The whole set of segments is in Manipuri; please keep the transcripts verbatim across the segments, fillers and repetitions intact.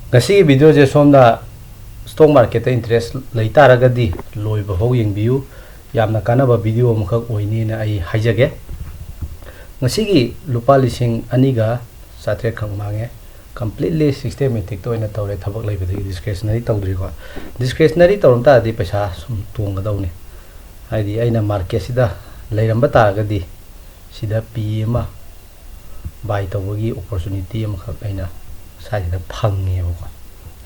ꯉꯁꯤꯒꯤ ꯚꯤꯗꯤꯑꯣꯁꯦ ꯁꯣꯝꯅ ꯁ꯭ꯇꯣꯛ ꯃꯥꯔꯀꯦꯠꯇ ꯏꯟꯇꯔꯦꯁ ꯂꯩ ꯇꯥꯔꯒꯗꯤ ꯂꯣꯏꯕ ꯐꯥꯎ ꯌꯦꯡꯕꯤꯌꯨ꯫ ꯌꯥꯝꯅ ꯀꯥꯟꯅꯕ ꯚꯤꯗꯤꯑꯣ ꯑꯃꯈꯛ ꯑꯣꯏꯅꯤꯅ ꯑꯩ ꯍꯥꯏꯖꯒꯦ꯫ ꯉꯁꯤꯒꯤ ꯂꯨꯄꯥ ꯂꯤꯁꯤꯡ ꯑꯅꯤꯒ ꯆꯥꯇ꯭ꯔꯦꯠꯈꯛ ꯃꯥꯡꯉꯦ꯫ ꯀꯝꯄ꯭ꯂꯤꯠꯂꯤ ꯁꯤꯁꯇꯦꯃꯦꯇꯤꯛꯇ ꯑꯣꯏꯅ ꯇꯧꯔꯦ, ꯊꯕꯛ ꯂꯩꯕꯗꯒꯤ ꯗꯤꯁꯀ꯭ꯔꯦꯁꯅꯔꯤ ꯇꯧꯗ꯭ꯔꯤꯀꯣ꯫ ꯗꯤꯁꯀ꯭ꯔꯦꯁꯅꯔꯤ ꯇꯧꯔꯝ ꯇꯥꯔꯗꯤ ꯄꯩꯁꯥ ꯁꯨꯝ ꯇꯣꯡꯒꯗꯧꯅꯤ꯫ ꯍꯥꯏꯗꯤ ꯑꯩꯅ ꯃꯥꯔꯀꯦꯠꯁꯤꯗ ꯂꯩꯔꯝꯕ ꯇꯥꯔꯒꯗꯤ ꯁꯤꯗ ꯄꯤ ꯑꯃ ꯕꯥꯏ ꯇꯧꯕꯒꯤ ꯑꯣꯄꯣꯔꯆꯨꯅꯤꯇꯤ ꯑꯃꯈꯛ ꯑꯩꯅ ꯁ꯭ꯋꯥꯏꯁꯤꯗ ꯐꯪꯉꯦꯕꯀꯣ,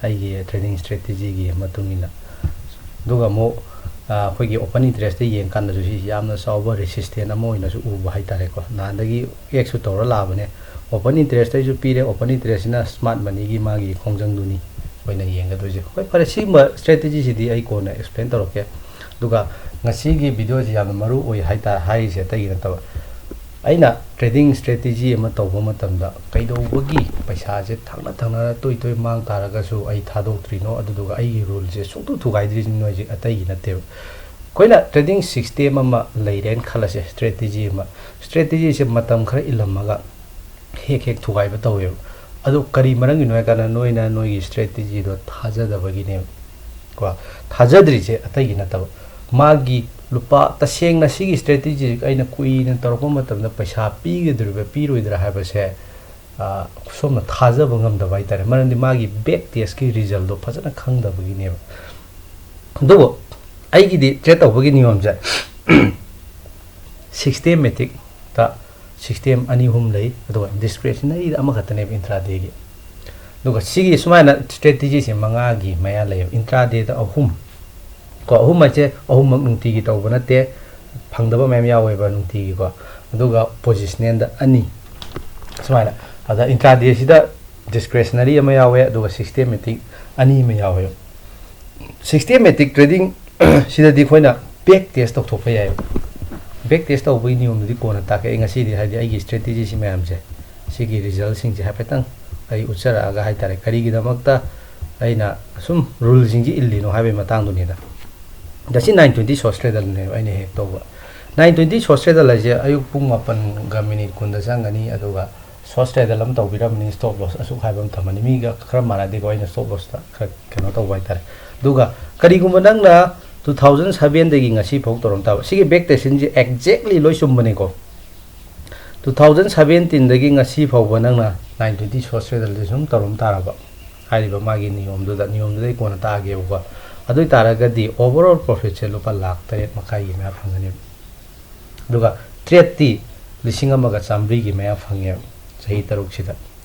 ꯑꯩꯒꯤ ꯇ꯭ꯔꯦꯗꯤꯡ ꯏꯁꯇ꯭ꯔꯦꯇꯦꯖꯤꯒꯤ ꯃꯇꯨꯡ ꯏꯟꯅ꯫ ꯑꯗꯨꯒ ꯑꯃꯨꯛ, ꯑ, ꯑꯩꯈꯣꯏꯒꯤ ꯑꯣꯄꯟ ꯏꯟꯇꯔꯦꯁꯇ ꯌꯦꯡꯀꯥꯟꯗꯁꯨ ꯁꯤ ꯌꯥꯝꯅ ꯆꯥꯎꯕ ꯔꯦꯁꯤꯁꯇꯦꯟ ꯑꯃ ꯑꯣꯏꯅꯁꯨ ꯎꯕ ꯍꯥꯏꯇꯥꯔꯦꯀꯣ꯫ ꯅꯍꯥꯟꯗꯒꯤ ꯑꯦꯛꯁꯁꯨ ꯇꯧꯔ ꯂꯥꯛꯑꯕꯅꯦ꯫ ꯑꯣꯄꯟ ꯏꯟꯇꯔꯦꯁꯇꯩꯁꯨ ꯄꯤꯔꯦ, ꯑꯣꯄꯟ ꯏꯟꯇꯔꯦꯁꯁꯤꯅ ꯁ꯭ꯃꯥꯔꯠ ꯃꯅꯤꯒꯤ ꯃꯥꯒꯤ ꯈꯣꯡꯖꯪꯗꯨꯅꯤ ꯑꯩꯈꯣꯏꯅ ꯌꯦꯡꯒꯗꯣꯏꯁꯦ꯫ ꯍꯣꯏ, ꯐꯔꯦ, ꯁꯤꯒꯨꯝꯕ ꯏꯁꯇ꯭ꯔꯦꯇꯦꯖꯤꯁꯤꯗꯤ ꯑꯩ ꯀꯣꯟꯅ ꯑꯦꯛꯁꯄ꯭ꯂꯦꯟ ꯇꯧꯔꯛꯀꯦ꯫ ꯑꯗꯨꯒ ꯉꯁꯤꯒꯤ ꯚꯤꯗꯤꯑꯣꯁꯤ ꯌꯥꯝꯅ ꯃꯔꯨ ꯑꯣꯏ ꯍꯥꯏꯇꯥꯔꯦ, ꯍꯥꯏꯔꯤꯁꯦ ꯑꯇꯩꯒꯤ ꯅꯠꯇꯕ꯫ ꯑꯩꯅ ꯇ꯭ꯔꯦꯗꯤꯡ ꯏꯁꯇ꯭ꯔꯦꯇꯦꯖꯤ ꯑꯃ ꯇꯧꯕ ꯃꯇꯝꯗ ꯀꯩꯗꯧꯕꯒꯤ ꯄꯩꯁꯥꯁꯦ ꯊꯪꯅ ꯊꯪꯅꯅ ꯇꯣꯏ ꯇꯣꯏ ꯃꯥꯡ ꯇꯥꯔꯒꯁꯨ ꯑꯩ ꯊꯥꯗꯣꯛꯇ꯭ꯔꯤꯅꯣ, ꯑꯗꯨꯗꯨꯒ ꯑꯩꯒꯤ ꯔꯨꯜꯁꯦ ꯁꯨꯡꯇꯨ ꯊꯨꯒꯥꯏꯗ꯭ꯔꯤꯁꯤ ꯅꯣꯏꯁꯦ ꯑꯇꯩꯒꯤ ꯅꯠꯇꯦꯕ꯫ ꯑꯩꯈꯣꯏꯅ ꯇ꯭ꯔꯦꯗꯤꯡ ꯁꯤꯁꯇꯦꯝ ꯑꯃ ꯂꯩꯔꯦꯅ ꯈꯜꯂꯁꯦ, ꯏꯁꯇ꯭ꯔꯦꯇꯦꯖꯤ ꯑꯃ꯫ ꯏꯁꯇ꯭ꯔꯦꯇꯦꯖꯤꯁꯦ ꯃꯇꯝ ꯈꯔ ꯏꯜꯂꯝꯃꯒ ꯍꯦꯛ ꯍꯦꯛ ꯊꯨꯒꯥꯏꯕ ꯇꯧꯋꯦꯕ꯫ ꯑꯗꯣ ꯀꯔꯤ ꯃꯔꯝꯒꯤꯅꯣ ꯍꯥꯏ ꯀꯥꯟꯗ ꯅꯣꯏꯅ ꯅꯣꯏꯒꯤ ꯏꯁꯇ꯭ꯔꯦꯇꯦꯖꯤꯗꯣ ꯊꯥꯖꯗꯕꯒꯤꯅꯦꯕ꯫ ꯀꯣ, ꯊꯥꯖꯗ꯭ꯔꯤꯁꯦ ꯑꯇꯩꯒꯤ ꯅꯠꯇꯕ, ꯃꯥꯒꯤ ꯂꯨꯄꯥ, ꯇꯁꯦꯡꯅ ꯁꯤꯒꯤ ꯏꯁꯇ꯭ꯔꯦꯇꯦꯖꯤ ꯑꯩꯅ ꯀꯨꯏꯅ ꯇꯧꯔꯛꯄ ꯃꯇꯝꯗ ꯄꯩꯁꯥ ꯄꯤꯒꯗꯣꯔꯤꯕ꯭ꯔꯥ ꯄꯤꯔꯣꯏꯗ꯭ꯔꯥ ꯍꯥꯏꯕꯁꯦ, ꯑ, ꯁꯣꯝꯅ ꯊꯥꯖꯕ ꯉꯝꯗꯕ ꯍꯥꯏꯇꯥꯔꯦ꯫ ꯃꯔꯝꯗꯤ ꯃꯥꯒꯤ ꯕꯦꯛ ꯇꯦꯁꯀꯤ ꯔꯤꯖꯜꯗꯣ ꯐꯖꯅ ꯈꯪꯗꯕꯒꯤꯅꯦꯕ꯫ ꯑꯗꯨꯕꯨ ꯑꯩꯒꯤꯗꯤ ꯇ꯭ꯔꯦꯠ ꯇꯧꯕꯒꯤ ꯅꯤꯌꯣꯝꯁꯦ ꯁꯤꯁꯇꯦꯃꯦꯇꯤꯛꯇ, ꯁꯤꯁꯇꯦꯝ ꯑꯅꯤ ꯑꯍꯨꯝ ꯂꯩ, ꯑꯗꯨꯒ ꯗꯤꯁꯀ꯭ꯔꯦꯁꯅꯔꯤꯗ ꯑꯃꯈꯛꯇꯅꯦꯕ ꯏꯟꯇ꯭ꯔꯥꯗꯦꯒꯤ꯫ ꯑꯗꯨꯒ ꯁꯤꯒꯤ ꯁꯨꯃꯥꯏꯅ ꯏꯁꯇ꯭ꯔꯦꯇꯦꯖꯤꯁꯦ ꯃꯉꯥꯒꯤ ꯃꯌꯥ ꯂꯩꯌꯦꯕ꯫ ꯏꯟꯇ꯭ꯔꯥꯗꯦꯗ ꯑꯍꯨꯝ, ꯀꯣ, ꯑꯍꯨꯝ ꯍꯥꯏꯁꯦ ꯑꯍꯨꯝꯃꯛ ꯅꯨꯡꯇꯤꯒꯤ ꯇꯧꯕ ꯅꯠꯇꯦ, ꯐꯪꯗꯕ ꯃꯌꯥꯝ ꯌꯥꯎꯋꯦꯕ ꯅꯨꯡꯇꯤꯒꯤꯀꯣ꯫ ꯑꯗꯨꯒ ꯄꯣꯖꯤꯁꯅꯦꯜꯗ ꯑꯅꯤ, ꯁꯨꯃꯥꯏꯅ꯫ ꯑꯗ ꯏꯟꯇ꯭ꯔꯥꯗꯦꯁꯤꯗ ꯗꯤꯁꯀ꯭ꯔꯦꯁꯅꯔꯤ ꯑꯃ ꯌꯥꯎꯋꯦ, ꯑꯗꯨꯒ ꯁꯤꯁꯇꯦꯃꯦꯇꯤꯛ ꯑꯅꯤ ꯑꯃ ꯌꯥꯎꯋꯦꯕ꯫ ꯁꯤꯁꯇꯦꯃꯦꯇꯤꯛ ꯇ꯭ꯔꯦꯗꯤꯡ ꯁꯤꯗꯗꯤ ꯑꯩꯈꯣꯏꯅ ꯕꯦꯛ ꯇꯦꯁ ꯇꯧꯊꯣꯛꯄ ꯌꯥꯏꯌꯦꯕ꯫ ꯕꯦꯛ ꯇꯦꯁ ꯇꯧꯕꯒꯤ ꯅꯤꯌꯣꯝꯗꯨꯗꯤ ꯀꯣꯟꯅ ꯇꯥꯛꯀꯦ꯫ ꯑꯩ ꯉꯁꯤꯗꯤ, ꯍꯥꯏꯗꯤ, ꯑꯩꯒꯤ ꯏꯁꯇ꯭ꯔꯦꯇꯦꯖꯤꯁꯤ ꯃꯌꯥꯝꯁꯦ, ꯁꯤꯒꯤ ꯔꯤꯖꯜꯁꯤꯡꯁꯦ ꯍꯥꯏꯐꯦꯠꯇꯪ ꯑꯩ ꯎꯠꯆꯔꯛꯑꯒ ꯍꯥꯏꯇꯥꯔꯦ, ꯀꯔꯤꯒꯤꯗꯃꯛꯇ ꯑꯩꯅ ꯑꯁꯨꯝ ꯔꯨꯜꯁꯤꯡꯁꯤ ꯏꯜꯂꯤꯅꯣ ꯍꯥꯏꯕꯒꯤ ꯃꯇꯥꯡꯗꯨꯅꯤꯗ꯫ ꯉꯁꯤ ꯅꯥꯏꯟ ꯇ꯭ꯋꯦꯟꯇꯤ ꯁꯣꯔꯠ ꯁ꯭ꯇ꯭ꯔꯦꯗꯜꯅꯦꯕ ꯑꯩꯅ ꯍꯦꯛ ꯇꯧꯕ꯫ ꯅꯥꯏꯟ ꯇ꯭ꯋꯦꯟꯇꯤ ꯁꯣꯔꯠ ꯁ꯭ꯇ꯭ꯔꯦꯗꯜ ꯍꯥꯏꯁꯦ ꯑꯌꯨꯛ ꯄꯨꯡ ꯃꯥꯄꯟꯒ ꯃꯤꯅꯤꯠ ꯀꯨꯟꯗ ꯆꯪꯒꯅꯤ, ꯑꯗꯨꯒ ꯁꯣꯔꯠ ꯁ꯭ꯇ꯭ꯔꯦꯗꯜ ꯑꯃ ꯇꯧꯕꯤꯔꯝꯕꯅꯤ, ꯁ꯭ꯇꯣꯞ ꯂꯣꯁ ꯑꯁꯨꯛ ꯍꯥꯏꯕ ꯑꯃ ꯊꯝꯃꯅꯤ꯫ ꯃꯤꯒ ꯈꯔ ꯃꯥꯟꯅꯗꯦꯀꯣ, ꯑꯩꯅ ꯁ꯭ꯇꯣꯞ ꯂꯣꯁꯇ ꯈꯔ ꯀꯩꯅꯣ ꯇꯧꯕ ꯍꯥꯏꯇꯥꯔꯦ꯫ ꯑꯗꯨꯒ ꯀꯔꯤꯒꯨꯝꯕ ꯅꯪꯅ ꯇꯨ ꯊꯥꯎꯖꯟ ꯁꯕꯦꯟꯗꯒꯤ ꯉꯁꯤ ꯐꯥꯎ ꯇꯧꯔꯝ ꯇꯥꯕ, ꯁꯤꯒꯤ ꯕꯦꯛ ꯇꯦꯁꯤꯟꯁꯦ ꯑꯦꯛꯖꯦꯛꯂꯤ ꯂꯣꯏ ꯆꯨꯝꯕꯅꯤꯀꯣ꯫ ꯇꯨ ꯊꯥꯎꯖꯟ ꯁꯕꯦꯟꯇꯤꯟꯗꯒꯤ ꯉꯁꯤ ꯐꯥꯎꯕ ꯅꯪꯅ ꯅꯥꯏꯟ ꯇ꯭ꯋꯦꯟꯇꯤ ꯁꯣꯔꯠ ꯁ꯭ꯇ꯭ꯔꯦꯗꯜꯁꯦ ꯁꯨꯝ ꯇꯧꯔꯝ ꯇꯥꯔꯕ, ꯍꯥꯏꯔꯤꯕ ꯃꯥꯒꯤ ꯅꯤꯌꯣꯝꯗꯨꯗ, ꯅꯤꯌꯣꯝꯗꯨꯗꯩ ꯀꯣꯟꯅ ꯇꯥꯛꯑꯒꯦꯕꯀꯣ꯫ ꯑꯗꯨ ꯑꯣꯏ ꯇꯥꯔꯒꯗꯤ ꯑꯣꯚꯔꯑꯣꯜ ꯄ꯭ꯔꯣꯐꯤꯠꯁꯦ ꯂꯨꯄꯥ ꯂꯥꯛ ꯇꯔꯦꯠ ꯃꯈꯥꯏꯒꯤ ꯃꯌꯥ ꯐꯪꯒꯅꯦꯕ꯫ ꯑꯗꯨꯒ ꯇ꯭ꯔꯦꯠꯇꯤ ꯂꯤꯁꯤꯡ ꯑꯃꯒ ꯆꯥꯃꯔꯤꯒꯤ ꯃꯌꯥ ꯐꯪꯉꯦꯕ ꯆꯍꯤ ꯇꯔꯨꯛꯁꯤꯗ꯫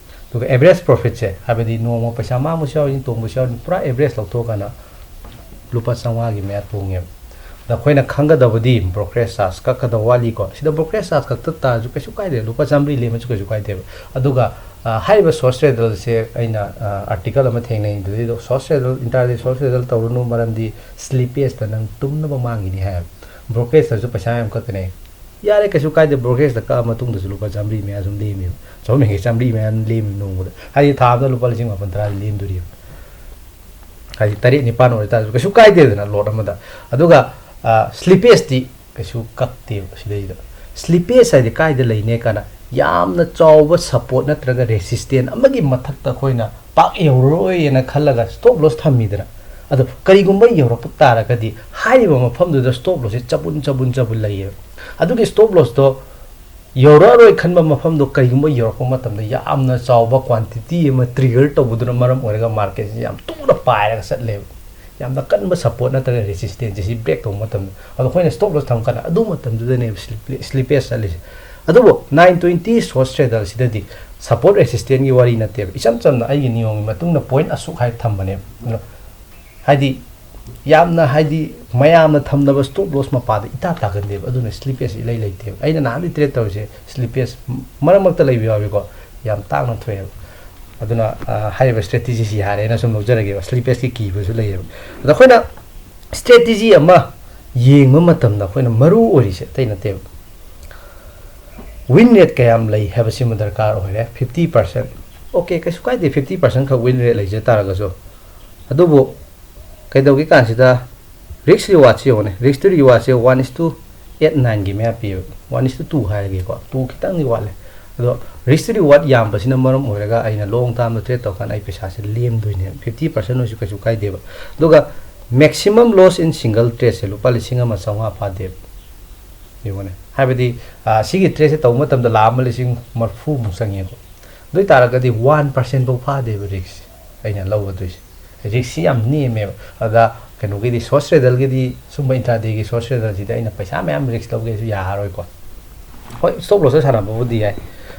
ꯑꯗꯨꯒ ꯑꯦꯚꯔꯦꯖ ꯄ꯭ꯔꯣꯐꯤꯠꯁꯦ, ꯍꯥꯏꯕꯗꯤ ꯅꯣꯡꯃ ꯄꯩꯁꯥ ꯃꯥꯡꯕꯁꯨ ꯌꯥꯎꯔꯤ, ꯇꯣꯡꯕꯁꯨ ꯌꯥꯎꯔꯤ, ꯄꯨꯔꯥ ꯑꯦꯚꯔꯦꯖ ꯂꯧꯊꯣꯛꯑꯀꯥꯟꯗ ꯂꯨꯄꯥ ꯆꯥꯝꯃꯉꯥꯒꯤ ꯃꯌꯥ ꯇꯣꯡꯉꯦꯕ꯫ ꯑꯗ ꯑꯩꯈꯣꯏꯅ ꯈꯪꯒꯗꯕꯗꯤ ꯕ꯭ꯔꯣꯀꯔꯦꯖ ꯆꯥꯔꯖ ꯀꯛꯀꯗꯕ ꯋꯥꯠꯂꯤꯀꯣ꯫ ꯁꯤꯗ ꯕ꯭ꯔꯣꯀꯔꯦꯖ ꯆꯥꯔꯖ ꯀꯛꯇ ꯇꯥꯔꯁꯨ ꯀꯩꯁꯨ ꯀꯥꯏꯗꯦ, ꯂꯨꯄꯥ ꯆꯥꯃꯔꯤ ꯂꯦꯝꯃꯁꯨ ꯀꯩꯁꯨ ꯀꯥꯏꯗꯦꯕ꯫ ꯑꯗꯨꯒ, ꯑ, ꯍꯥꯏꯔꯤꯕ ꯁꯣꯔꯠ ꯁ꯭ꯇ꯭ꯔꯦꯗꯜꯁꯦ ꯑꯩꯅ, ꯑ, ꯑꯥꯔꯇꯤꯀꯜ ꯑꯃ ꯊꯦꯡꯅꯩ, ꯑꯗꯨꯗꯩꯗꯣ ꯁꯣꯔꯠ ꯁ꯭ꯇ꯭ꯔꯦꯗꯜ, ꯏꯟꯇ꯭ꯔꯥꯗꯦ ꯁꯣꯔꯠ ꯁ꯭ꯇ꯭ꯔꯦꯗꯜ ꯇꯧꯔꯨꯅꯨ, ꯃꯔꯝꯗꯤ ꯁ꯭ꯂꯤꯄꯦꯖꯇ ꯅꯪ ꯇꯨꯝꯅꯕ ꯃꯥꯡꯈꯤꯅꯤ ꯍꯥꯏꯌꯦꯕ꯫ ꯕ꯭ꯔꯣꯀꯔꯦꯖꯇꯁꯨ ꯄꯩꯁꯥ ꯌꯥꯝ ꯀꯛꯀꯅꯤ꯫ ꯌꯥꯔꯦ, ꯀꯩꯁꯨ ꯀꯥꯏꯗꯦ, ꯕ꯭ꯔꯣꯀꯔꯦꯖꯇ ꯀꯛꯑ ꯃꯇꯨꯡꯗꯁꯨ ꯂꯨꯄꯥ ꯆꯥꯃꯔꯤ ꯃꯌꯥ ꯁꯨꯝ ꯂꯦꯝꯃꯦꯕ, ꯆꯍꯨꯝ ꯌꯥꯡꯈꯩ, ꯆꯥꯃꯔꯤ ꯃꯌꯥ ꯂꯦꯝꯃꯤ ꯅꯣꯡꯃꯗ, ꯍꯥꯏꯗꯤ ꯊꯥ ꯑꯃꯗ ꯂꯨꯄꯥ ꯂꯤꯁꯤꯡ ꯃꯥꯄꯟ ꯇꯔꯥꯗꯤ ꯂꯦꯝꯗꯣꯔꯤꯕ꯫ ꯍꯥꯏꯗꯤ ꯇꯔꯦꯠ ꯅꯤꯄꯥꯟ ꯑꯣꯏꯇꯥꯔꯁꯨ ꯀꯩꯁꯨ ꯀꯥꯏꯗꯦꯗꯅ ꯂꯣꯠ ꯑꯃꯗ꯫ ꯑꯗꯨꯒ, ꯑ, ꯁ꯭ꯂꯤꯄꯦꯖꯇꯤ ꯀꯩꯁꯨ ꯀꯛꯇꯦꯕ ꯁꯤꯗꯩꯗ꯫ ꯁ꯭ꯂꯤꯄꯦꯖ ꯍꯥꯏꯗꯤ ꯀꯥꯏꯗ ꯂꯩꯅꯦ ꯀꯥꯏꯅ, ꯌꯥꯝꯅ ꯆꯥꯎꯕ ꯁꯄꯣꯔꯠ ꯅꯠꯇ꯭ꯔꯒ ꯔꯦꯁꯤꯁꯇꯦꯟ ꯑꯃꯒꯤ ꯃꯊꯛꯇ ꯑꯩꯈꯣꯏꯅ ꯄꯥꯛ ꯌꯧꯔꯔꯣꯏꯅ ꯈꯜꯂꯒ ꯁ꯭ꯇꯣꯞ ꯂꯣꯁ ꯊꯝꯃꯤꯗꯅ꯫ ꯑꯗꯣ ꯀꯔꯤꯒꯨꯝꯕ ꯌꯧꯔꯛꯄ ꯇꯥꯔꯒꯗꯤ ꯍꯥꯏꯔꯤꯕ ꯃꯐꯝꯗꯨꯗ ꯁ꯭ꯇꯣꯞ ꯂꯣꯁꯁꯦ ꯆꯕꯨꯟ ꯆꯕꯨꯟ ꯆꯕꯨꯟ ꯂꯩꯌꯦꯕ꯫ ꯑꯗꯨꯒꯤ ꯁ꯭ꯇꯣꯞ ꯂꯣꯁꯇꯣ ꯌꯧꯔꯛꯑꯔꯣꯏ ꯈꯟꯕ ꯃꯐꯝꯗꯣ ꯀꯔꯤꯒꯨꯝꯕ ꯌꯧꯔꯛꯄ ꯃꯇꯝꯗ ꯌꯥꯝꯅ ꯆꯥꯎꯕ ꯀ꯭ꯋꯥꯟꯇꯤꯇꯤ ꯑꯃ ꯇ꯭ꯔꯤꯒꯔ ꯇꯧꯕꯗꯨꯅ ꯃꯔꯝ ꯑꯣꯏꯔꯒ ꯃꯥꯔꯀꯦꯠꯁꯦ ꯌꯥꯝ ꯇꯨꯅ ꯄꯥꯏꯔꯒ ꯆꯠꯂꯦꯕ꯫ ꯌꯥꯝꯅ ꯀꯟꯕ ꯁꯄꯣꯔꯠ ꯅꯠꯇ꯭ꯔꯒ ꯔꯦꯁꯤꯁꯇꯦꯟꯁꯁꯦ ꯁꯤ ꯕ꯭ꯔꯦꯛ ꯇꯧꯕ ꯃꯇꯝꯗ꯫ ꯑꯗꯣ ꯑꯩꯈꯣꯏꯅ ꯁ꯭ꯇꯣꯞ ꯂꯣꯁ ꯊꯝꯀꯥꯟꯗ ꯑꯗꯨ ꯃꯇꯝꯗꯨꯗꯅꯦꯕ ꯁ꯭ꯂꯤꯞ-, ꯁ꯭ꯂꯤꯄꯦꯖ ꯆꯠꯂꯤꯁꯦ꯫ ꯑꯗꯨꯕꯨ ꯅꯥꯏꯟ ꯇ꯭ꯋꯦꯟꯇꯤ ꯁꯣꯔꯠ ꯁ꯭ꯇ꯭ꯔꯦꯗꯜꯁꯤꯗꯗꯤ ꯁꯄꯣꯔꯠ ꯔꯦꯁꯤꯁꯇꯦꯟꯒꯤ ꯋꯥꯔꯤ ꯅꯠꯇꯦꯕ꯫ ꯏꯆꯝ ꯆꯝꯅ ꯑꯩꯒꯤ ꯅꯤꯌꯣꯝꯒꯤ ꯃꯇꯨꯡꯗ ꯄꯣꯏꯟꯠ ꯑꯁꯨꯛ ꯍꯥꯏ ꯊꯝꯕꯅꯦꯕ꯫ ꯑꯗꯣ ꯍꯥꯏꯗꯤ ꯌꯥꯝꯅ, ꯍꯥꯏꯗꯤ ꯃꯌꯥꯝꯅ ꯊꯝꯅꯕ ꯁ꯭ꯇꯣꯞ ꯂꯣꯁ ꯃꯄꯥꯗ ꯏꯇꯥ ꯇꯥꯒꯟꯗꯦꯕ꯫ ꯑꯗꯨꯅ ꯁ꯭ꯂꯤꯄꯦꯖ ꯏꯂꯩ ꯂꯩꯇꯦꯕ꯫ ꯑꯩꯅ ꯅꯍꯥꯟꯗꯩ ꯇ꯭ꯔꯦꯠ ꯇꯧꯔꯤꯁꯦ ꯁ꯭ꯂꯤꯄꯦꯖ ꯃꯔꯛ ꯃꯔꯛꯇ ꯂꯩꯕ ꯌꯥꯎꯏꯀꯣ, ꯌꯥꯝ ꯇꯥꯡꯅ ꯊꯣꯛꯑꯦꯕ꯫ ꯑꯗꯨꯅ, ꯑ, ꯍꯥꯏꯔꯤꯕ ꯁ꯭ꯇ꯭ꯔꯦꯇꯤꯖꯤꯁꯤ ꯌꯥꯔꯦꯅ ꯁꯨꯝ ꯂꯧꯖꯔꯒꯦꯕ꯫ ꯁ꯭ꯂꯤꯄꯦꯖꯀꯤ ꯀꯤꯕꯁꯨ ꯂꯩꯌꯦꯕ꯫ ꯑꯗꯣ ꯑꯩꯈꯣꯏꯅ ꯁ꯭ꯇ꯭ꯔꯦꯇꯤꯖꯤ ꯑꯃ ꯌꯦꯡꯕ ꯃꯇꯝꯗ ꯑꯩꯈꯣꯏꯅ ꯃꯔꯨ ꯑꯣꯏꯔꯤꯁꯦ ꯑꯇꯩ ꯅꯠꯇꯦꯕ, ꯋꯤꯟ ꯔꯦꯠ ꯀꯌꯥꯝ ꯂꯩ ꯍꯥꯏꯕꯁꯤꯃ ꯗꯔꯀꯥꯔ ꯑꯣꯏꯔꯦ꯫ ꯐꯤꯐꯇꯤ ꯄꯥꯔꯁꯦꯟ, ꯑꯣꯀꯦ, ꯀꯩꯁꯨ ꯀꯥꯏꯗꯦ, ꯐꯤꯐꯇꯤ ꯄꯥꯔꯁꯦꯟ ꯈꯛ ꯋꯤꯟ ꯔꯦꯠ ꯂꯩꯖ ꯇꯥꯔꯒꯁꯨ꯫ ꯑꯗꯨꯕꯨ ꯀꯩꯗꯧꯒꯦ ꯀꯥꯟꯁꯤꯗ ꯔꯤꯛꯁ ꯔꯤꯋꯥꯔꯗꯁꯤ ꯌꯦꯡꯉꯨꯅꯦ, ꯔꯤꯛꯁ ꯇꯨ ꯔꯤꯋꯥꯔꯗꯁꯦ one is to eight nineꯒꯤ ꯃꯌꯥ ꯄꯤꯌꯦꯕ, one is to two ꯍꯥꯏꯔꯒꯦꯀꯣ, two ꯈꯤꯇꯪꯗꯤ ꯋꯥꯠꯂꯦ꯫ ꯑꯗꯣ risk to reward ꯌꯥꯝꯕꯁꯤꯅ ꯃꯔꯝ ꯑꯣꯏꯔꯒ ꯑꯩꯅ long termꯗ trade ꯇꯧꯔꯀꯥꯟꯗ ꯑꯩ ꯄꯩꯁꯥꯁꯦ ꯂꯦꯝꯗꯣꯏꯅꯦꯕ, fifty percent ꯑꯣꯏꯁꯨ ꯀꯩꯁꯨ ꯀꯥꯏꯗꯦꯕ꯫ ꯑꯗꯨꯒ maximum loss in single tradeꯁꯦ ꯂꯨꯄꯥ ꯂꯤꯁꯤꯡ ꯑꯃ ꯆꯥꯝꯃꯉꯥ ꯐꯥꯗꯦꯕ꯫ ꯌꯦꯡꯉꯨꯅꯦ, ꯍꯥꯏꯕꯗꯤ ꯁꯤꯒꯤ tradeꯁꯦ ꯇꯧꯕ ꯃꯇꯝꯗ ꯂꯥꯈ ꯑꯃ ꯂꯤꯁꯤꯡ ꯃꯔꯐꯨꯃꯨꯛ ꯆꯪꯉꯦꯕ꯫ ꯑꯗꯨ ꯑꯣꯏꯇꯥꯔꯒꯗꯤ one percent ꯐꯥꯎ ꯐꯥꯗꯦꯕ riskꯁꯦ ꯑꯩꯅ ꯂꯧꯒꯗꯣꯏꯁꯦ꯫ Riskꯁꯤ ꯌꯥꯝ ꯅꯦꯝꯃꯦꯕ꯫ ꯑꯗ ꯀꯩꯅꯣꯒꯤꯗꯤ, short traderꯒꯤꯗꯤ, ꯁꯨꯝꯕ intradayꯒꯤ short traderꯁꯤꯗꯤ ꯑꯩꯅ ꯄꯩꯁꯥ ꯃꯌꯥꯝ risk ꯂꯧꯒꯦꯁꯨ ꯌꯥꯔꯔꯣꯏꯀꯣ꯫ ꯍꯣꯏ, stop lossꯇ ꯁꯥꯟꯅꯕꯕꯨꯗꯤ ꯌꯥꯏ꯫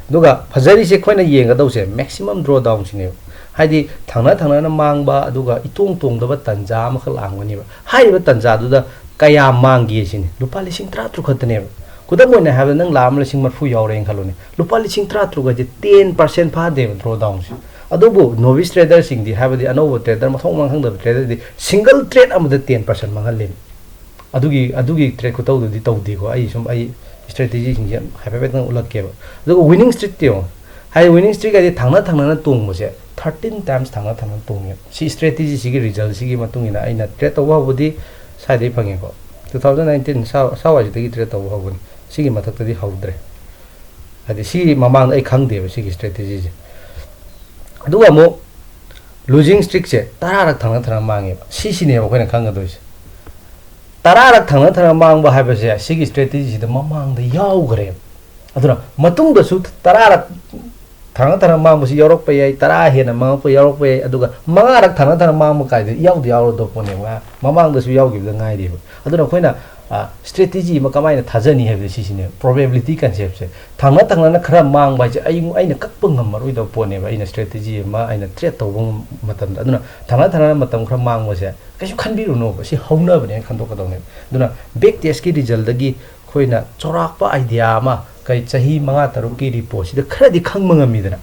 ꯑꯗꯨꯒ ꯐꯖꯔꯤꯁꯦ ꯑꯩꯈꯣꯏꯅ ꯌꯦꯡꯒꯗꯧꯁꯦ maximum drawdownꯁꯤꯅꯦꯕ꯫ ꯍꯥꯏꯗꯤ ꯊꯪꯅ ꯊꯪꯅꯅ ꯃꯥꯡꯕ, ꯑꯗꯨꯒ ꯏꯇꯣꯡ ꯇꯣꯡꯗꯕ ꯇꯟꯖꯥ ꯑꯃꯈꯛ ꯂꯥꯡꯒꯅꯦꯕ꯫ ꯍꯥꯏꯔꯤꯕ ꯇꯟꯖꯥꯗꯨꯗ ꯀꯌꯥ ꯃꯥꯡꯒꯦ ꯁꯤꯅꯤ꯫ ꯂꯨꯄꯥ ꯂꯤꯁꯤꯡ ꯇꯔꯥ ꯇꯔꯨꯛ ꯈꯛꯇꯅꯦꯕ꯫ ꯈꯨꯗꯝ ꯑꯣꯏꯅ ꯍꯥꯏꯕꯗ, ꯅꯪ ꯂꯥꯈ ꯑꯃ ꯂꯤꯁꯤꯡ ꯃꯔꯐꯨ ꯌꯥꯎꯔꯦꯅ ꯈꯜꯂꯣꯅꯦ, ꯂꯨꯄꯥ ꯂꯤꯁꯤꯡ ꯇꯔꯥ ꯇꯔꯨꯛ ꯍꯥꯏꯁꯦ ten percent ꯐꯥꯗꯦꯕ drawdownꯁꯦ꯫ ꯑꯗꯨꯕꯨ novice traderꯁꯤꯡꯗꯤ, ꯍꯥꯏꯕꯗꯤ ꯑꯅꯧꯕ trader, ꯃꯊꯣꯡ ꯃꯔꯝ ꯈꯪꯗꯕ traderꯗꯤ single trade ꯑꯃꯗ ten percent ꯃꯥꯡꯍꯜꯂꯦꯕ꯫ ꯑꯗꯨꯒꯤ ꯑꯗꯨꯒꯤ trade ꯈꯨꯇꯧꯗꯨꯗꯤ ꯇꯧꯗꯦꯀꯣ꯫ ꯑꯩ ꯁꯨꯝ, ꯑꯩ strategyꯁꯤꯡꯁꯦ ꯍꯥꯏꯐꯦꯠ ꯍꯥꯏꯐꯦꯠꯇꯪ ꯎꯠꯂꯛꯀꯦꯕ꯫ ꯑꯗꯨꯒ winning streakꯇꯤ ꯌꯦꯡꯉꯣ꯫ ꯍꯥꯏꯗꯤ winning streak ꯍꯥꯏꯗꯤ ꯊꯪꯅ ꯊꯪꯅꯅ ꯇꯣꯡꯕꯁꯦ thirteen times ꯊꯪꯅ ꯊꯪꯅꯅ ꯇꯣꯡꯉꯦꯕ꯫ ꯁꯤ strategyꯁꯤꯒꯤ resultꯁꯤꯒꯤ ꯃꯇꯨꯡ ꯏꯟꯅ ꯑꯩꯅ trade ꯇꯧꯕ ꯍꯧꯕꯗꯤ ꯁ꯭ꯋꯥꯏꯗꯩ ꯐꯪꯉꯦꯀꯣ꯫ Two thousand nineteen ꯁ꯭ꯋꯥꯏꯁꯤꯗꯒꯤ trade ꯇꯧꯕ ꯍꯧꯕꯅꯤ꯫ ꯁꯤꯒꯤ ꯃꯊꯛꯇꯗꯤ ꯍꯧꯗ꯭ꯔꯦ꯫ ꯍꯥꯏꯗꯤ ꯁꯤ ꯃꯃꯥꯡꯗ ꯑꯩ ꯈꯪꯗꯦꯕ ꯁꯤꯒꯤ strategyꯁꯦ꯫ ꯑꯗꯨꯒ ꯑꯃꯨꯛ losing streakꯁꯦ ꯇꯔꯥꯔꯛ ꯊꯪꯅ ꯊꯪꯅ ꯃꯥꯡꯉꯦꯕ꯫ ꯁꯤꯁꯤꯅꯦꯕ ꯑꯩꯈꯣꯏꯅ ꯈꯪꯒꯗꯣꯏꯁꯦ꯫ ꯇꯔꯥꯔꯛ ꯊꯪꯅ ꯊꯪꯅ ꯃꯥꯡꯕ ꯍꯥꯏꯕꯁꯦ ꯁꯤꯒꯤ strategyꯁꯤꯗ ꯃꯃꯥꯡꯗ ꯌꯥꯎꯈ꯭ꯔꯦꯕ꯫ ꯑꯗꯨꯅ ꯃꯇꯨꯡꯗꯁꯨ ꯇꯔꯥꯔꯛ ꯊꯪꯅ ꯊꯪꯅ ꯃꯥꯡꯕꯁꯤ ꯌꯥꯎꯔꯛꯄ ꯌꯥꯏ, ꯇꯔꯥ ꯍꯦꯟꯅ ꯃꯥꯡꯉꯛꯄ ꯌꯥꯎꯔꯛꯄ ꯌꯥꯏ, ꯑꯗꯨꯒ ꯃꯉꯥꯔꯛ ꯊꯪꯅ ꯊꯪꯅ ꯃꯥꯡꯕ ꯀꯥꯏꯗꯨꯗꯤ ꯏꯌꯥꯎꯗ ꯌꯥꯎꯔꯗꯧ ꯄꯣꯠꯅꯦꯕ, ꯃꯃꯥꯡꯗꯁꯨ ꯌꯥꯎꯈꯤꯕꯗ ꯉꯥꯏꯔꯤꯕ꯫ ꯑꯗꯨꯅ ꯑꯩꯈꯣꯏꯅ strategy ꯑꯃ ꯀꯃꯥꯏꯅ ꯊꯥꯖꯅꯤ ꯍꯥꯏꯕꯗꯤ ꯁꯤꯁꯤꯅꯦ, probability conceptꯁꯦ꯫ ꯊꯪꯅ ꯊꯪꯅꯅ ꯈꯔ ꯃꯥꯡꯕ ꯍꯥꯏꯁꯦ ꯑꯩ, ꯑꯩꯅ ꯀꯛꯄ ꯉꯝꯃꯔꯣꯏꯗꯕ ꯄꯣꯠꯅꯦꯕ, ꯑꯩꯅ strategy ꯑꯃ ꯑꯩꯅ trade ꯇꯧꯕ ꯃꯇꯝꯗ꯫ ꯑꯗꯨꯅ ꯊꯪꯅ ꯊꯪꯅꯅ ꯃꯇꯝ ꯈꯔ ꯃꯥꯡꯕꯁꯦ ꯀꯩꯁꯨ ꯈꯟꯕꯤꯔꯨꯅꯣꯕ, ꯁꯤ ꯍꯧꯅꯕꯅꯦꯅ ꯈꯟꯗꯣꯛꯀꯗꯧꯅꯦꯕ꯫ ꯑꯗꯨꯅ back testꯀꯤ resultꯗꯒꯤ ꯑꯩꯈꯣꯏꯅ ꯆꯥꯎꯔꯥꯛꯄ idea ꯑꯃ, ꯀꯩ, ꯆꯍꯤ ꯃꯉꯥ ꯇꯔꯨꯛꯀꯤ reportꯁꯤꯗ ꯈꯔꯗꯤ ꯈꯪꯕ ꯉꯝꯃꯤꯗꯅ꯫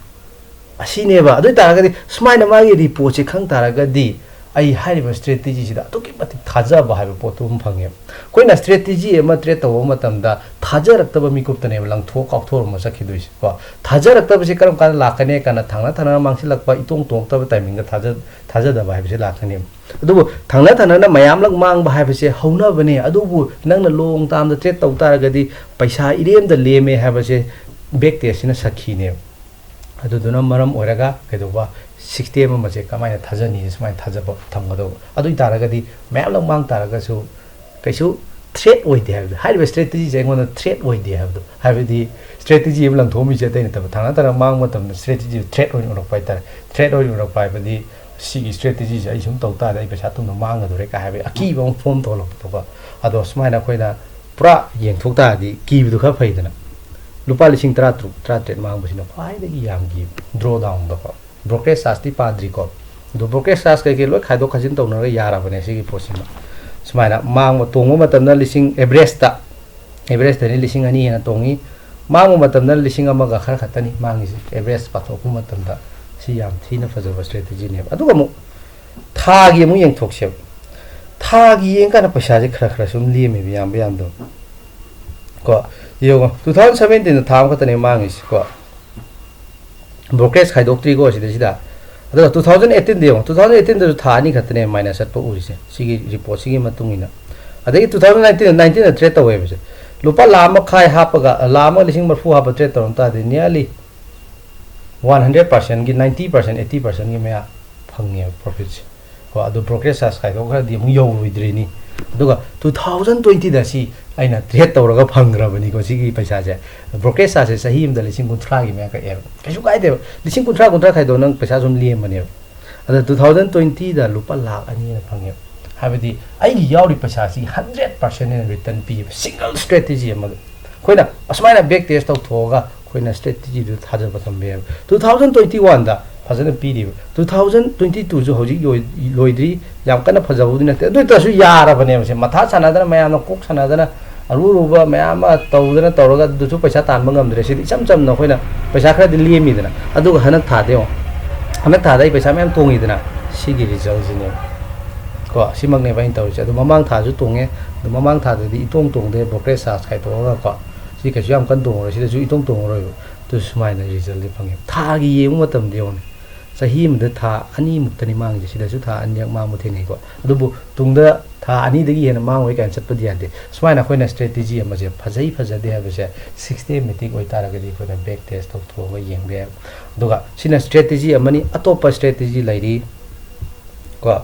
ꯑꯁꯤꯅꯦꯕ꯫ ꯑꯗꯨ ꯑꯣꯏ ꯇꯥꯔꯒꯗꯤ ꯁꯨꯃꯥꯏꯅ ꯃꯥꯒꯤ reportꯁꯦ ꯈꯪ ꯇꯥꯔꯒꯗꯤ ꯑꯩ ꯍꯥꯏꯔꯤꯕ strategyꯁꯤꯗ ꯑꯗꯨꯛꯀꯤ ꯃꯇꯤꯛ ꯊꯥꯖꯕ ꯍꯥꯏꯕ ꯄꯣꯠꯇꯨ ꯑꯃ ꯐꯪꯉꯦꯕ꯫ ꯑꯩꯈꯣꯏꯅ strategy ꯑꯃ trade ꯇꯧꯕ ꯃꯇꯝꯗ ꯊꯥꯖꯔꯛꯇꯕ ꯃꯤꯀꯨꯞꯇꯅꯦꯕ ꯂꯪꯊꯣꯛ ꯀꯥꯎꯊꯣꯛꯑꯝꯃ ꯆꯠꯈꯤꯗꯣꯏꯁꯦ ꯀꯣ꯫ ꯊꯥꯖꯔꯛꯇꯕꯁꯦ ꯀꯔꯝ ꯀꯥꯟꯗ ꯂꯥꯛꯀꯅꯤ ꯀꯥꯏꯅ ꯊꯪꯅ ꯊꯪꯅꯅ ꯃꯥꯡꯁꯤꯜꯂꯛꯄ, ꯏꯇꯣꯡ ꯇꯣꯡꯉꯛꯇꯕ timingꯗ ꯊꯥꯖ-, ꯊꯥꯖꯗꯕ ꯍꯥꯏꯕꯁꯦ ꯂꯥꯛꯀꯅꯦꯕ꯫ ꯑꯗꯨꯕꯨ ꯊꯪꯅ ꯊꯪꯅꯅ ꯃꯌꯥꯝꯂꯛ ꯃꯥꯡꯕ ꯍꯥꯏꯕꯁꯦ ꯍꯧꯅꯕꯅꯦ꯫ ꯑꯗꯨꯕꯨ ꯅꯪꯅ long termꯗ trade ꯇꯧ ꯇꯥꯔꯒꯗꯤ ꯄꯩꯁꯥ ꯏꯔꯦꯝꯗ ꯂꯦꯝꯃꯦ ꯍꯥꯏꯕꯁꯦ ꯕꯦꯛ ꯇꯦꯁꯁꯤꯅ ꯁꯛꯈꯤꯅꯦꯕ꯫ ꯑꯗꯨꯗꯨꯅ ꯃꯔꯝ ꯑꯣꯏꯔꯒ ꯀꯩꯗꯧꯕ, ꯁꯤꯁꯇꯦꯝ ꯑꯃꯁꯦ ꯀꯃꯥꯏꯅ ꯊꯥꯖꯅꯤ, ꯁꯨꯃꯥꯏꯅ ꯊꯥꯖꯕ ꯊꯝꯒꯗꯧꯕ꯫ ꯑꯗꯨ ꯑꯣꯏ ꯇꯥꯔꯒꯗꯤ ꯃꯌꯥꯝ ꯂꯧ ꯃꯥꯡ ꯇꯥꯔꯒꯁꯨ ꯀꯩꯁꯨ ꯊ꯭ꯔꯦꯠ ꯑꯣꯏꯗꯦ ꯍꯥꯏꯕꯗꯣ, ꯍꯥꯏꯔꯤꯕ ꯏꯁꯇ꯭ꯔꯦꯇꯦꯖꯤꯁꯦ ꯑꯩꯉꯣꯟꯗ ꯊ꯭ꯔꯦꯠ ꯑꯣꯏꯗꯦ ꯍꯥꯏꯕꯗꯣ, ꯍꯥꯏꯕꯗꯤ ꯏꯁꯇ꯭ꯔꯦꯇꯦꯖꯤ ꯑꯃ ꯂꯪꯊꯣꯛꯑꯝꯃꯤꯁꯦ ꯑꯇꯩ ꯅꯠꯇꯕ, ꯊꯥꯡꯅ ꯊꯥꯡꯅ ꯃꯥꯡꯕ ꯃꯇꯝꯗ ꯏꯁꯇ꯭ꯔꯦꯇꯦꯖꯤ ꯊ꯭ꯔꯦꯠ ꯑꯣꯏꯅ ꯎꯔꯛꯄ ꯍꯥꯏꯇꯥꯔꯦ꯫ ꯊ꯭ꯔꯦꯠ ꯑꯣꯏꯅ ꯎꯔꯛꯄ ꯍꯥꯏꯕꯗꯤ ꯁꯤꯒꯤ ꯏꯁꯇ꯭ꯔꯦꯇꯦꯖꯤꯁꯦ ꯑꯩ ꯁꯨꯝ ꯇꯧ ꯇꯥꯔꯗꯤ ꯑꯩ ꯄꯩꯁꯥ ꯇꯨꯡꯗ ꯃꯥꯡꯒꯗꯧꯔꯦ ꯀꯥꯏ ꯍꯥꯏꯕꯒꯤ ꯑꯀꯤꯕ ꯑꯃ ꯐꯣꯝ ꯇꯧꯍꯜꯂꯛꯄꯗꯣꯀꯣ꯫ ꯑꯗꯣ ꯁꯨꯃꯥꯏꯅ ꯑꯩꯈꯣꯏꯅ ꯄꯨꯔꯥ ꯌꯦꯡꯊꯣꯛ ꯇꯥꯔꯗꯤ ꯀꯤꯕꯗꯨ ꯈꯔ ꯐꯩꯗꯅ꯫ ꯂꯨꯄꯥ ꯂꯤꯁꯤꯡ ꯇꯔꯥ ꯇꯔꯨꯛ, ꯇꯔꯥ ꯇꯔꯦꯠ ꯃꯥꯡꯕꯁꯤꯅ ꯈ꯭ꯋꯥꯏꯗꯒꯤ ꯌꯥꯝꯈꯤꯕ ꯗ꯭ꯔꯣ ꯗꯥꯎꯟꯗꯀꯣ꯫ ꯕ꯭ꯔꯣꯀꯔꯦꯖ ꯆꯥꯔꯖꯇꯤ ꯄꯥꯗ꯭ꯔꯤꯀꯣ꯫ ꯑꯗꯣ ꯕ꯭ꯔꯣꯀꯔꯦꯖ ꯆꯥꯔꯖ ꯀꯩꯀꯩ ꯂꯣꯏ ꯈꯥꯏꯗꯣꯛ ꯈꯥꯏꯖꯤꯟ ꯇꯧꯅꯔꯒ ꯌꯥꯔꯕꯅꯦ ꯁꯤꯒꯤ ꯄꯣꯠꯁꯤꯃ꯫ ꯁꯨꯃꯥꯏꯅ ꯃꯥꯡꯕ, ꯇꯣꯡꯕ ꯃꯇꯝꯗ ꯂꯤꯁꯤꯡ ꯑꯦꯚꯔꯦꯖꯇ, ꯑꯦꯚꯔꯦꯖꯇꯅꯤ ꯂꯤꯁꯤꯡ ꯑꯅꯤ ꯍꯦꯟꯅ ꯇꯣꯡꯉꯤ꯫ ꯃꯥꯡꯕ ꯃꯇꯝꯗ ꯂꯤꯁꯤꯡ ꯑꯃꯒ ꯈꯔ ꯈꯛꯇꯅꯤ ꯃꯥꯡꯉꯤꯁꯦ, ꯑꯦꯚꯔꯦꯖ ꯄꯥꯊꯣꯛꯄ ꯃꯇꯝꯗ꯫ ꯁꯤ ꯌꯥꯝ ꯊꯤꯅ ꯐꯖꯕ ꯏꯁꯇ꯭ꯔꯦꯇꯦꯖꯤꯅꯦꯕ꯫ ꯑꯗꯨꯒ ꯑꯃꯨꯛ ꯊꯥꯒꯤ ꯑꯃꯨꯛ ꯌꯦꯡꯊꯣꯛꯁꯦꯕ꯫ ꯊꯥꯒꯤ ꯌꯦꯡꯀꯥꯟꯗ ꯄꯩꯁꯥꯁꯦ ꯈꯔ ꯈꯔ ꯁꯨꯝ ꯂꯦꯝꯃꯦꯕ, ꯌꯥꯝꯕ ꯌꯥꯝꯗꯕ꯫ ꯀꯣ, ꯌꯦꯡꯉꯣ, ꯇꯨ ꯊꯥꯎꯖꯟ ꯁꯕꯦꯟꯇꯤꯟꯗ ꯊꯥ ꯑꯃꯈꯛꯇꯅꯦ ꯃꯥꯡꯉꯤꯁꯦ ꯀꯣ꯫ ꯕ꯭ꯔꯣꯀꯔꯦꯖ ꯈꯥꯏꯗꯣꯛꯇ꯭ꯔꯤꯀꯣ ꯁꯤꯗꯩꯁꯤꯗ꯫ ꯑꯗꯨꯒ ꯇꯨ ꯊꯥꯎꯖꯟ ꯑꯩꯠꯇꯤꯟꯗ ꯌꯦꯡꯉꯣ, ꯇꯨ ꯊꯥꯎꯖꯟ ꯑꯩꯠꯇꯤꯟꯗꯁꯨ ꯊꯥ ꯑꯅꯤ ꯈꯛꯇꯅꯦ ꯃꯥꯏꯅꯁ ꯆꯠꯄ ꯎꯔꯤꯁꯦ, ꯁꯤꯒꯤ ꯔꯤꯄꯣꯔꯠꯁꯤꯒꯤ ꯃꯇꯨꯡ ꯏꯟꯅ꯫ ꯑꯗꯒꯤ ꯇꯨ ꯊꯥꯎꯖꯟ ꯅꯥꯏꯟꯇꯤꯟ, ꯅꯥꯏꯟꯇꯤꯟꯗ ꯇ꯭ꯔꯦꯠ ꯇꯧꯋꯦꯕꯁꯦ, ꯂꯨꯄꯥ ꯂꯥꯈ ꯃꯈꯥꯏ ꯍꯥꯞꯄꯒ, ꯂꯥꯈ ꯑꯃ ꯂꯤꯁꯤꯡ ꯃꯔꯤꯐꯨ ꯍꯥꯞꯄ ꯇ꯭ꯔꯦꯠ ꯇꯧꯔꯝ ꯇꯥꯔꯗꯤ nearly one hundred percentꯒꯤ ninety percent, eighty percentꯒꯤ ꯃꯌꯥ ꯐꯪꯉꯦꯕ ꯄ꯭ꯔꯣꯐꯤꯠꯁꯦ꯫ ꯀꯣ, ꯑꯗꯣ ꯕ꯭ꯔꯣꯀꯔꯦꯖ ꯆꯥꯔꯖ ꯈꯥꯏꯗꯣꯛꯈ꯭ꯔꯗꯤ ꯑꯃꯨꯛ ꯌꯧꯔꯣꯏꯗ꯭ꯔꯤꯅꯤ꯫ ꯑꯗꯨꯒ ꯇꯨ ꯊꯥꯎꯖꯟ ꯇ꯭ꯋꯦꯟꯇꯤꯗ ꯁꯤ ꯑꯩꯅ ꯇ꯭ꯔꯦꯠ ꯇꯧꯔꯒ ꯐꯪꯈ꯭ꯔꯕꯅꯤꯀꯣ ꯁꯤꯒꯤ ꯄꯩꯁꯥꯁꯦ꯫ ꯕ꯭ꯔꯣꯀꯔꯦꯖ ꯆꯥꯔꯖꯁꯦ ꯆꯍꯤ ꯑꯃꯗ ꯂꯤꯁꯤꯡ ꯀꯨꯟꯊ꯭ꯔꯥꯒꯤ ꯃꯌꯥ ꯀꯛꯑꯦꯕ꯫ ꯀꯩꯁꯨ ꯀꯥꯏꯗꯦꯕ, ꯂꯤꯁꯤꯡ ꯀꯨꯟꯊ꯭ꯔꯥ, ꯀꯨꯟꯊ꯭ꯔꯥ ꯈꯥꯏꯗꯣꯛꯑ ꯅꯪ ꯄꯩꯁꯥ ꯁꯨꯝ ꯂꯦꯝꯕꯅꯦꯕ꯫ ꯑꯗ ꯇꯨ ꯊꯥꯎꯖꯟ ꯇ꯭ꯋꯦꯟꯇꯤꯗ ꯂꯨꯄꯥ ꯂꯥꯈ ꯑꯅꯤ ꯍꯦꯟꯅ ꯐꯪꯉꯦꯕ꯫ ꯍꯥꯏꯕꯗꯤ ꯑꯩꯒꯤ ꯌꯥꯎꯔꯤ ꯄꯩꯁꯥꯁꯤ hundred percent ꯍꯦꯟꯅ ꯔꯤꯇꯔꯟ ꯄꯤꯌꯦꯕ, ꯁꯤꯡꯒꯜ ꯏꯁꯇ꯭ꯔꯦꯇꯦꯖꯤ ꯑꯃꯗ꯫ ꯑꯩꯈꯣꯏꯅ ꯑꯁꯨꯃꯥꯏꯅ ꯕꯦꯛ ꯇꯦꯁ ꯇꯧꯊꯣꯛꯑꯒ ꯑꯩꯈꯣꯏꯅ ꯏꯁꯇ꯭ꯔꯦꯇꯦꯖꯤꯗꯨ ꯊꯥꯖꯕ ꯊꯝꯕ ꯌꯥꯏꯕ꯫ ꯇꯨ ꯊꯥꯎꯖꯟ ꯇ꯭ꯋꯦꯟꯇꯤ ꯋꯥꯟꯗ ꯐꯖꯅ ꯄꯤꯔꯤꯕ, ꯇꯨ ꯊꯥꯎꯖꯟ ꯇ꯭ꯋꯦꯟꯇꯤ ꯇꯨꯁꯨ ꯍꯧꯖꯤꯛ ꯂꯣꯏ-, ꯂꯣꯏꯗ꯭ꯔꯤ, ꯌꯥꯝ ꯀꯟꯅ ꯐꯖꯕꯕꯨꯗꯤ ꯅꯠꯇꯦ꯫ ꯑꯗꯨ ꯑꯣꯏ ꯇꯥꯔꯁꯨ ꯌꯥꯔꯕꯅꯦꯕ ꯁꯦ, ꯃꯊꯥ ꯁꯥꯟꯅꯗꯅ, ꯃꯌꯥꯝꯅ ꯀꯣꯛ ꯁꯥꯟꯅꯗꯅ, ꯑꯔꯨ ꯑꯔꯨꯕ ꯃꯌꯥꯝ ꯑꯃ ꯇꯧꯗꯅ ꯇꯧꯔꯒ ꯑꯗꯨꯁꯨ ꯄꯩꯁꯥ ꯇꯥꯟꯕ ꯉꯝꯗ꯭ꯔꯦ꯫ ꯁꯤꯗꯤ ꯏꯆꯝ ꯆꯝꯅ ꯑꯩꯈꯣꯏꯅ ꯄꯩꯁꯥ ꯈꯔꯗꯤ ꯂꯦꯝꯃꯤꯗꯅ, ꯑꯗꯨꯒ ꯍꯟꯗꯛ ꯊꯥꯗ ꯌꯦꯡꯉꯣ, ꯍꯟꯗꯛ ꯊꯥꯗ ꯑꯩ ꯄꯩꯁꯥ ꯃꯌꯥꯝ ꯇꯣꯡꯉꯤꯗꯅ, ꯁꯤꯒꯤ ꯔꯤꯖꯜꯁꯤꯅꯦꯕ꯫ ꯀꯣ, ꯁꯤꯃꯛꯅꯦꯕ ꯑꯩꯅ ꯇꯧꯔꯤꯁꯦ꯫ ꯑꯗꯣ ꯃꯃꯥꯡ ꯊꯥꯁꯨ ꯇꯣꯡꯉꯦ, ꯑꯗꯣ ꯃꯃꯥꯡ ꯊꯥꯗꯗꯤ ꯏꯇꯣꯡ ꯇꯣꯡꯗꯦ, ꯕ꯭ꯔꯣꯀꯔꯦꯖ ꯆꯥꯔꯖ ꯈꯥꯏꯗꯣꯛꯑꯒ ꯀꯣ, ꯁꯤ ꯀꯩꯁꯨ ꯌꯥꯝ ꯀꯟꯅ ꯇꯣꯡꯉꯔꯣꯏ, ꯁꯤꯗꯁꯨ ꯏꯇꯣꯡ ꯇꯣꯡꯉꯔꯣꯏꯕ꯫ ꯑꯗꯨ ꯁꯨꯃꯥꯏꯅ ꯔꯤꯖꯜꯗꯤ ꯐꯪꯉꯦ꯫ ꯊꯥꯒꯤ ꯌꯦꯡꯕ ꯃꯇꯝꯗ ꯌꯦꯡꯉꯨꯅꯦ, ꯆꯍꯤ ꯑꯃꯗ ꯊꯥ ꯑꯅꯤꯃꯨꯛꯇꯅꯤ ꯃꯥꯡꯉꯤꯁꯦ, ꯁꯤꯗꯁꯨ ꯊꯥ ꯑꯅꯤꯔꯛ ꯃꯥꯡꯕ ꯊꯦꯡꯅꯩꯀꯣ꯫ ꯑꯗꯨꯕꯨ ꯇꯨꯡꯗ ꯊꯥ ꯑꯅꯤꯗꯒꯤ ꯍꯦꯟꯅ ꯃꯥꯡꯉꯣꯏ ꯀꯥꯏꯅ ꯆꯠꯄꯗꯤ ꯌꯥꯗꯦ꯫ ꯁꯨꯃꯥꯏꯅ ꯑꯩꯈꯣꯏꯅ ꯁ꯭ꯇ꯭ꯔꯦꯇꯦꯖꯤ ꯑꯃꯁꯦ ꯐꯖꯩ ꯐꯖꯗꯦ ꯍꯥꯏꯕꯁꯦ ꯁꯤꯁꯇꯦꯃꯦꯇꯤꯛ ꯑꯣꯏꯇꯥꯔꯒꯗꯤ ꯑꯩꯈꯣꯏꯅ ꯕꯦꯛ ꯇꯦꯁ ꯇꯧꯊꯣꯛꯑꯒ ꯌꯦꯡꯕ ꯌꯥꯏ꯫ ꯑꯗꯨꯒ ꯁꯤꯅ ꯁ꯭ꯇ꯭ꯔꯦꯇꯦꯖꯤ ꯑꯃꯅꯤ꯫ ꯑꯇꯣꯞꯄ ꯁ꯭ꯇ꯭ꯔꯦꯇꯦꯖꯤ ꯂꯩꯔꯤ ꯀꯣ꯫